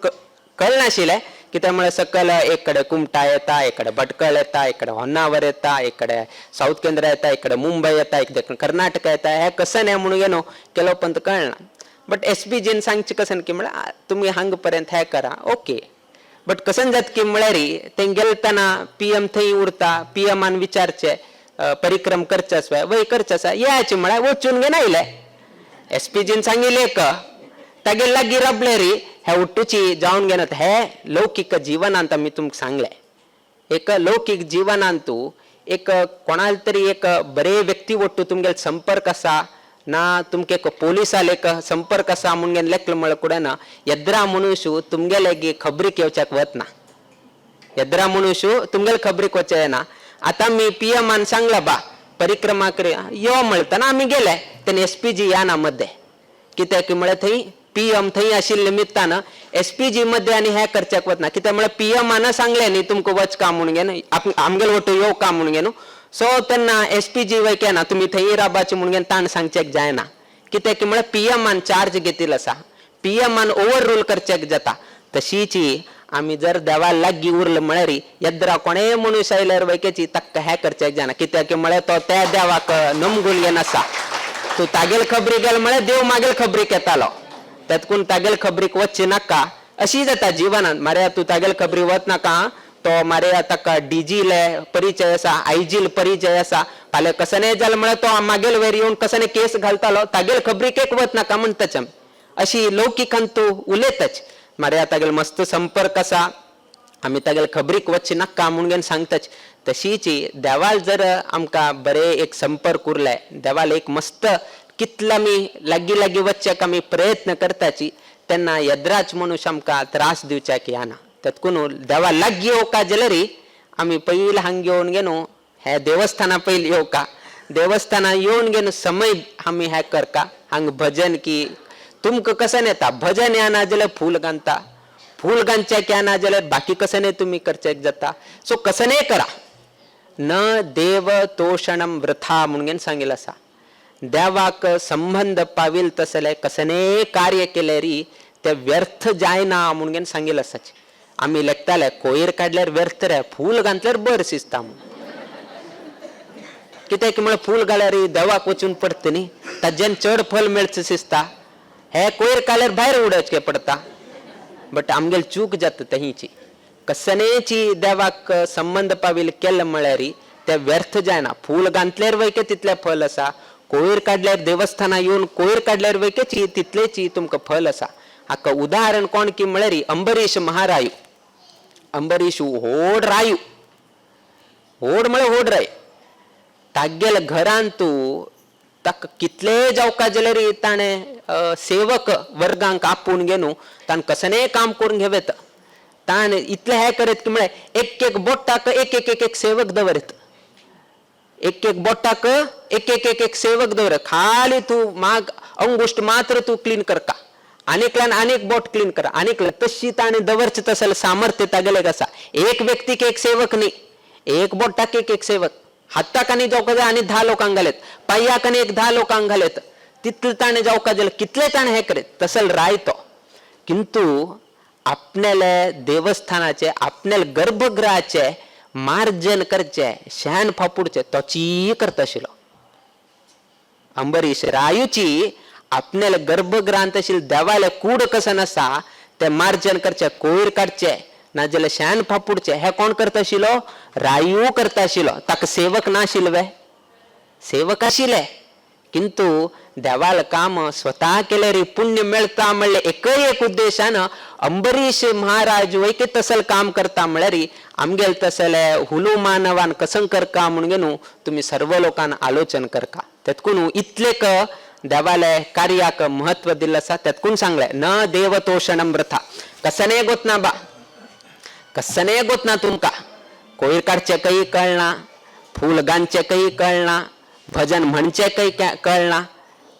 Speaker 8: कळनाशिल्लें कित्याक म्हळ्यार सकयल एक कडेन कुमटा येता, एक कडेन भटकळ येता, एक कडेन होन्नावर येता, एक कडेन सावथ केंद्र येता, एक कडेन मुंबय येता, एक कडेन कर्नाटका येता. हें कसन हें म्हणून न्हू केलो पंत कळना. बट एस पी जीन सांगचें कसन की म्हळ्यार तुमी हांगा पर्यंत हें करा ओके. बट कसन जाता की म्हळ्यार थंय गेलतना पी एम थंय उरता, पी एमान विचारचें परिक्रम करचे आसा वय करचे आसा येयाचे म्हळ्यार वचून घेवन आयले. एस पी जीन सांगिल्लें एक तागेर लागीं राबले री हे उट्टूची जावन घेना. हे लौकीक जिवनांत आमी तुमकां सांगलें एक लौकीक जिवनांत एक कोणाल तरी एक बरे व्यक्ती वट्टू तुमगेले संपर्क आसा ना तुमके एक पोलिसाल एक संपर्क आसा म्हणून घेवन लेखलें म्हळ्यार कुडें ना येद्रा मनुष्य तुमगेले गी खबरीक येवच्याक वतना येद्रा मनुष्य तुमगेले खबरीक वचें ना. आतां आमी पी एमान सांगलां बा परिक्रमा कर यो म्हणतना आमी गेले तेन्ना एस पी जी या ना मदें कित्याक म्हळ्यार थंय पी एम थंय आशिल्ले निमित्तान एस पी जी मध्ये आनी हें करच्याक वतना कित्याक म्हळ्यार पी एमान सांगलें न्ही तुमकां वच का म्हणून घेवन आमगेले वटू यो का म्हणून घेवन सो तेन्ना एस पी जी वय केना तुमी थंय रावपाचें म्हणून घेवन ताण सांगचेक जायना कित्याक म्हळ्यार पी एमान चार्ज घेतिल्लो आसा, पी एमान ओवर रूल करच्याक जाता. तशीच आमी जर देवा लागीं उरले म्हळ्यार येद्रा कोणेय मनीस आयल्यार वयकेची ताका हें करच्याक जायना कित्याक म्हळ्यार तो त्या देवाक नमगून घेवन आसा. तूं तागेले खबरीक गेलो म्हळ्यार देव मागेल खबरीक येतालो तेतकून तागेले खबरीक वचचें नाका अशी जाता जिवनांत. मारे तूं तागेले खबरी वच नाका तो मारे ताका डीजीले परिचय आसा, आयजील परिचय आसा, फाल्यां कसनेय जालें म्हळ्यार तो मागेल वयर येवन कसने केस घालतालो तागेले खबरीक एक वच नाका म्हणटाच आमी. अशी लौकिकान तूं उलयताच मारे तागेलो मस्त संपर्क आसा आमी तागेले खबरीक वचचें नाका म्हणून घेवन सांगताच. तशीच देवाल जर आमकां बरें एक संपर्क उरले देवाल एक मस्त कितले आमी लागीं लागीं वचच्याक आमी प्रयत्न करताची तेन्ना येद्राच मनुष्य आमकां त्रास दिवच्याक येना. तेतकून देवा लागीं येवका जाल्यार आमी पयलीं हांगा येवन घेवन हे देवस्थाना पयलीं येवका देवस्थाना येवन घेवन समय आमी हें करका. हांगा भजन की तुमकां कशें येता भजन येना जाल्यार फूल घालता, फूल घालच्याक येना जाल्यार बाकी कसनें तुमी करच्याक जाता. सो कसनें करा न देव तोषणम वृथा म्हणून सांगिल्लें आसा. देवाक संबंध पाविल तसले कसनेय कार्य केल्यार ते व्यर्थ जायना म्हणून सांगिल्लें आसा. आमी लेखताले कोयर काडल्यार व्यर्थ रे फूल घातल्यार बरें दिसता म्हूण कित्याक म्हळ्यार फूल घाल्यार देवाक वचून पडटा न्ही ताज्यान चड फल मेळचें दिसता. हे कोयर काडल्यार भायर उडोवचें पडटा. बट आमगेली चूक जाता तहीची कसनेची देवाक संबंध पाविल केलें म्हळ्यार ते व्यर्थ जायना. फूल घातल्यार वयके तितलें फल आसा, कोयर काडल्यार देवस्थाना येवन कोयर काडल्यार वयकेची तितलेची तुमकां फल आसा. हाका उदाहरण कोण की म्हळ्यार अंबरीश महारायू. अंबरीश व्हड रायू, व्हड म्हळ्यार व्हड राय. तागेल्या घरांत ताका कितलेय जावका जाल्यार ताणें सेवक वर्गांक आपोवन घेवन ताणें कसलेंय काम करून घेवं. ताणें इतलें हें करीत की म्हळ्यार एक एक बोटाक एक एक एक एक सेवक दवरीत, एक एक बोटाक एक एक एक एक सेवक दवर. खाली तूं माग अंगुष्ट मात्र तूं क्लीन करका आनीकल्यान आनीक बोट क्लीन कर आनीक तशी ताणें दवरचें तसलें सामर्थ्य तागेलें आसा. एक व्यक्तीक एक सेवक न्ही, एक बोटाक एक एक सेवक. हाताक आनी जावका जाय आनी 10 लोकांक घालेत, पांयाक आनी एक 10 लोकांक घालेत, तितलें ताणें जावका जाल्यार कितलें ताणें हें करीत तसल राय तो. किंतु आपणाले देवस्थानाचे आपणाले गर्भगृहाचे मार्जन करचे शेण फापुडचे तोची करता आशिल्लो अंबरीश रायूची. आपणाले गर्भगृहांत आशिल्ले देवाले कूड कसन आसा ते मार्जन करचे, कोयर काडचे, नाजाल्यार शेण फापुडचें हें कोण करता आशिल्लो? रायू करता आशिल्लो. ताका सेवक नाशिल्ले वे? सेवक आशिल्ले, किंतु देवाल काम स्वता केल्यार पुण्य मेळता म्हणलें एकय एक उद्देशान अंबरीश महाराज वैके तसल काम करता म्हळ्यार आमगेल तसले हुलू मानवान कसं करका म्हणून न्हू तुमी सर्व लोकान आलोचन करका. तेतकून इतलेक देवाले कार्याक महत्व दिल्लें आसा. तेतकून सांगलें न देवतोषणम वृथा. कसने गोतना बा, कसने गोतना तुमकां कोयर काडचें कही कळना, फूल गांचें कही कळना, भजन म्हणचें कही कळना,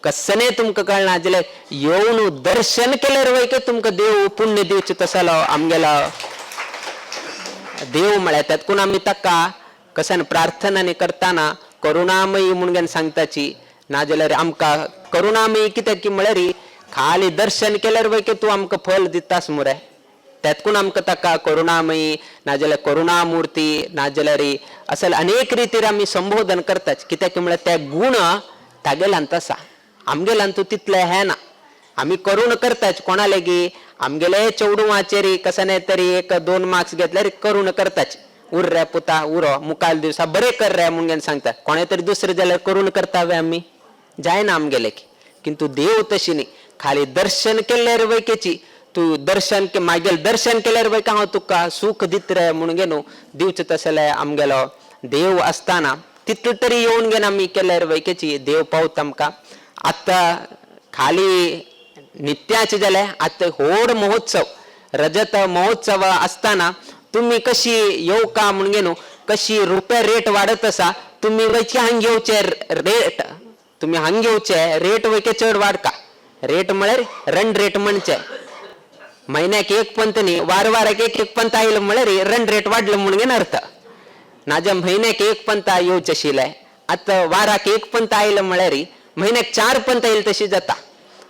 Speaker 8: कसने तुमकां कळना जाल्यार येवन दर्शन केल्यार वय की तुमकां देव पुण्य दिवचें तसलो आमगेलो देव म्हळ्यार. तेतकून आमी ताका कसन प्रार्थना करतना करुणामयी म्हणून सांगताची. नाजाल्यार आमकां करुणामयी कित्याक की म्हळ्यार खाली दर्शन केल्यार वय की तूं आमकां फल दितास मुरे. तेतकून आमकां ताका करुणामयी नाजाल्यार करुणामूर्ती नाजाल्यार असल अनेक रितीर आमी संबोधन करतात. कित्याक म्हळ्यार ते गुण तागेल्यांत आसा, आमगेल्यान तूं तितलें हें ना. आमी करुण करतात कोणा लेगी आमगेले चेडवाचेर कशें न्ही तरी एक 2 मार्क्स घेतल्यार करुण करतात, उर रे पुता उरो मुखाल दिवसा बरें कर रे म्हणून सांगता. कोणें तरी दुसरें जाल्यार करुण करता वे आमी? जायना आमगेले. किंतु देव तशी न्ही, खाली दर्शन केल्यार वैकेची तूं दर्शन मागीर दर्शन केल्यार वय हांव तुका सूख दित रे म्हणून न्हू दिवचें तसलें आमगेलो देव आसतना तितलें तरी येवन घेवन आमी केल्यार वैकेची देव पावता आमकां. आतां खाली नित्याचें जालें, आतां व्हड महोत्सव रजत महोत्सव आसतना तुमी कशी येवका म्हणून न्हू कशी रुपया रेट वाडत आसा, तुमी वयचे हांग येवचे रेट, तुमी हांग येवचे रेट वयके चड वाडका. रेट म्हळ्यार रन रेट म्हणचे म्हयन्याक एक पंत न्ही, वार वाराक एक एक पंत आयलो म्हळ्यार रन रेट वाडलो म्हणून अर्थ. नाजा म्हयन्याक एक पंत येवचें आशिल्लें, आतां वाराक एक पंत आयलो म्हळ्यार म्हयन्याक 4 पंत येयले तशी जाता.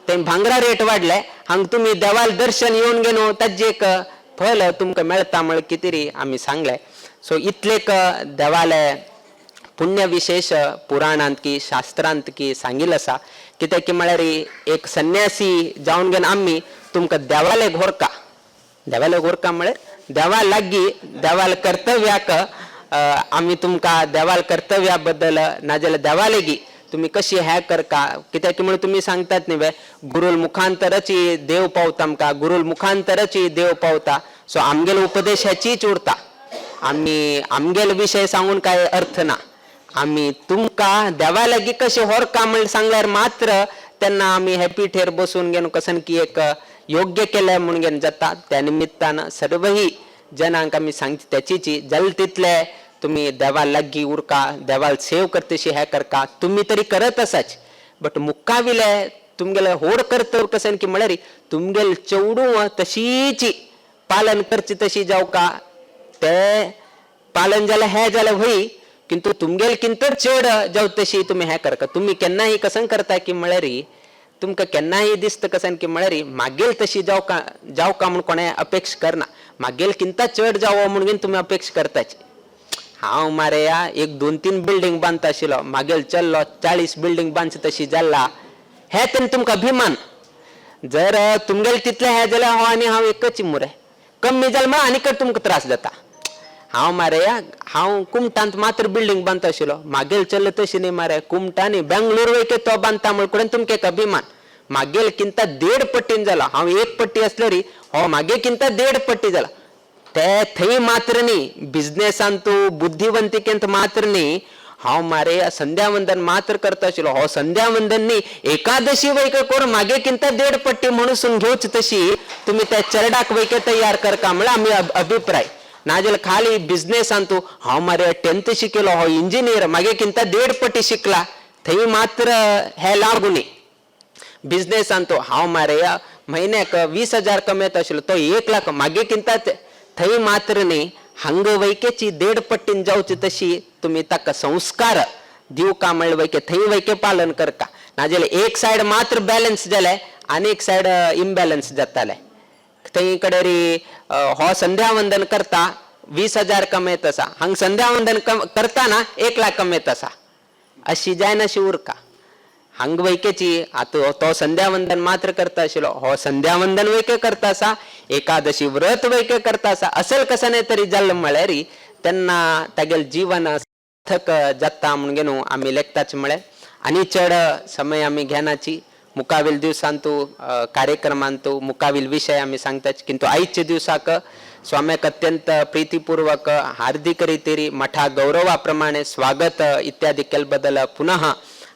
Speaker 8: ते भांगरा रेट वाडले, हांग तुमी देवाल दर्शन येवन घेवन ताजें एक फल तुमकां मेळटा म्हळ्यार कितें री आमी सांगलें. सो इतलेक देवाले पुण्यविशेष पुराणांत की शास्त्रांत की सांगिल्लें आसा. कित्याक की म्हळ्यार एक संन्यासी जावन घेवन आमी तुमकां देवाले घोरका, देवाले घोरका म्हळ्यार देवा लागीं देवाल कर्तव्याक आमी तुमकां देवाल कर्तव्या बद्दल नाजाल्यार देवा लागीं तुमी कशी हें करका. कित्याक की म्हणून तुमी सांगतात न्ही वे गुरूल मुखांतरची देव पावता आमकां, गुरूल मुखांतरची देव पावता. सो आमगेलो उपदेश हेचीच उरता, आमी आमगेलो विशय सांगून काय अर्थ ना. आमी तुमकां देवा लागीं कशें होरका म्हण सांगल्यार मात्र तेन्ना आमी हे पिठेर बसून घेवन कसन की एक योग्य केलें म्हूण घेवन जाता. त्या निमित्तान सर्वही जनांक आमी सांगची त्याचीची जाल तितले तुमी देवा लागीं उरका, देवाल सेव करतशी हें करका. तुमी तरी करत आसाच, बट मुखाविले तुमगेले होड कर्तव्य कशें की म्हळ्यार तुमगेले चेडूं तशीची पालन करची तशी जावका. ते पालन जालें हें जालें व्हय, किंतु तुमगेले किंत चड जाव तशी तुमी हें करका. तुमी केन्नाय कसं करता की म्हळ्यार तुमकां केन्नाय दिसता कशें की म्हळ्यार मागेल तशी जावका जावका म्हूण कोणें अपेक्षा करना, मागेल किंता चड जावो म्हणून तुमी अपेक्षा करताची. हांव मारे या एक 2-3 बिल्डींग बांदता आशिल्लो, मागेल चल्लो 40 बिल्डींग बांदचे तशी जाल्ला, हें तेन्ना तुमकां अभिमान. जर तुमगेले तितलें हें जाल्यार हांव आनी हांव एकच मुरे, कमी जालें म्हळ्यार आनीक तुमकां त्रास जाता. हांव मारे हांव कुमटांत मात्र बिल्डींग बांदता आशिल्लो, मागेल चल्लो तशी न्ही मारे कुमटांनी बेंगलोर वयके तो बांदता म्हण कडेन तुमकां एक अभिमान. मागेल किंता 1.5 पट्टीन जाला, हांव 1 पट्टी आसल्यार हो मागे किंता 1.5 पट्टी जाला. ते थंय मात्र न्ही बिजनेसान तूं बुद्धिवंतिकेंत मात्र न्ही, हांव मारे संध्यावंदन मात्र करता आशिल्लो, हो संध्यावंदन न्ही एकादशी वैके करून मागे किंता 1.5 पट्टी म्हणून घेवची तशी तुमी त्या चरडाक वैके तयार करका म्हळ्यार आमी अभिप्राय. नाजाल्यार खाली बिजनेसान तूं हांव मारे 10th शिकलो, हो इंजिनियर मागे किंता 1.5 पट्टी शिकला, थंय मात्र हे लागू न्ही. बिजनेसान तूं हांव मारे म्हयन्याक 20,000 कमयता आशिल्लो, तो 1 लाख मागे किंता थंय मात्र न्ही. हांग वैकेची 1.5 पट्टीन जावची तशी तुमी ताका संस्कार दिवका म्हळ्यार वैके थंय वैके पालन करका. नाजाल्यार एक सायड मात्र बॅलन्स जालें आनी एक सायड इम्बॅलन्स जातालें. थंय कडेन हो संध्यावंदन करता 20,000 कमयत आसा, हांग संध्यावंदन करताना 1 लाख कमयत आसा, अशी जायना अशी उरका. हांग वैकेची आतां तो संध्यावंदन मात्र करता आशिल्लो, हो संध्यावंदन वैके करता आसा, एकादशी व्रत वैके करता आसा. असल कसं नाही तरी जाल्लें म्हळ्यार तेन्ना तागेलें जीवन सार्थक जाता म्हणून न्हू आमी लेखताच म्हळें. आनी चड समय आमी घेनाची, मुखावेल दिवसांतू कार्यक्रमांतू मुखावेल विशय आमी सांगताच, किंतु आयच्या दिवसाक स्वाम्याक अत्यंत प्रीतीपूर्वक हार्दिक रितीरी मठा गौरवा प्रमाणे स्वागत इत्यादी केल बदल पुनः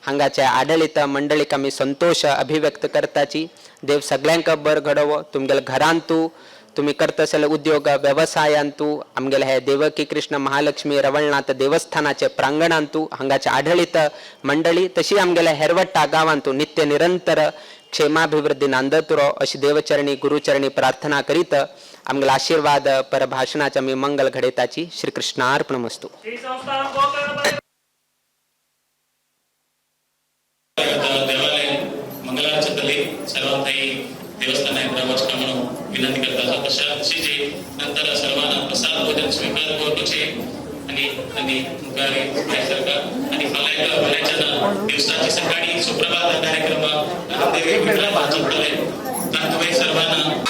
Speaker 8: हांगाच्या आडळीत मंडळीक आमी संतोष अभिव्यक्त करताची. देव सगळ्यांक बर घडोवो, तुमगेल्या घरांतू तुम्ही करत असले उद्योग व्यवसायांतू, आमगेले हे देवकी कृष्ण महालक्ष्मी रवळनाथ देवस्थानाचे प्रांगणांतू हांगाचे आढळीत मंडळी तशी आमगेल्या हेरवट्टा गावांतू नित्य निरंतर क्षेमाभिवृद्धी नांदतुरो अशी देवचरणी गुरुचरणी प्रार्थना करीत आमगेला आशीर्वाद परभाषणाचे आमी मंगल घडयताची. श्रीकृष्णार्पणमस्तु.
Speaker 9: देवालय मंगलाचतले सर्वांताई देवस्थानात वचका म्हणून विनंती करता. तशा नंतर सर्वांना प्रसाद भोजन स्वीकार करूचे आणि आणि मुखारी सरकार आणि फाल्यां फाल्यांच्या दिवसाची सकाळी सुप्रभात कार्यक्रम रामदेवी विठ्ठल तांतूय सर्वांना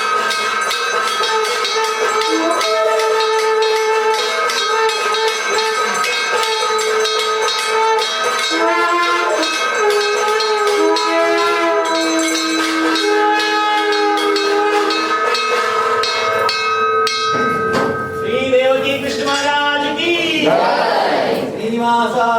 Speaker 10: श्री देवकी कृष्ण महाराज की, श्रीनिवास।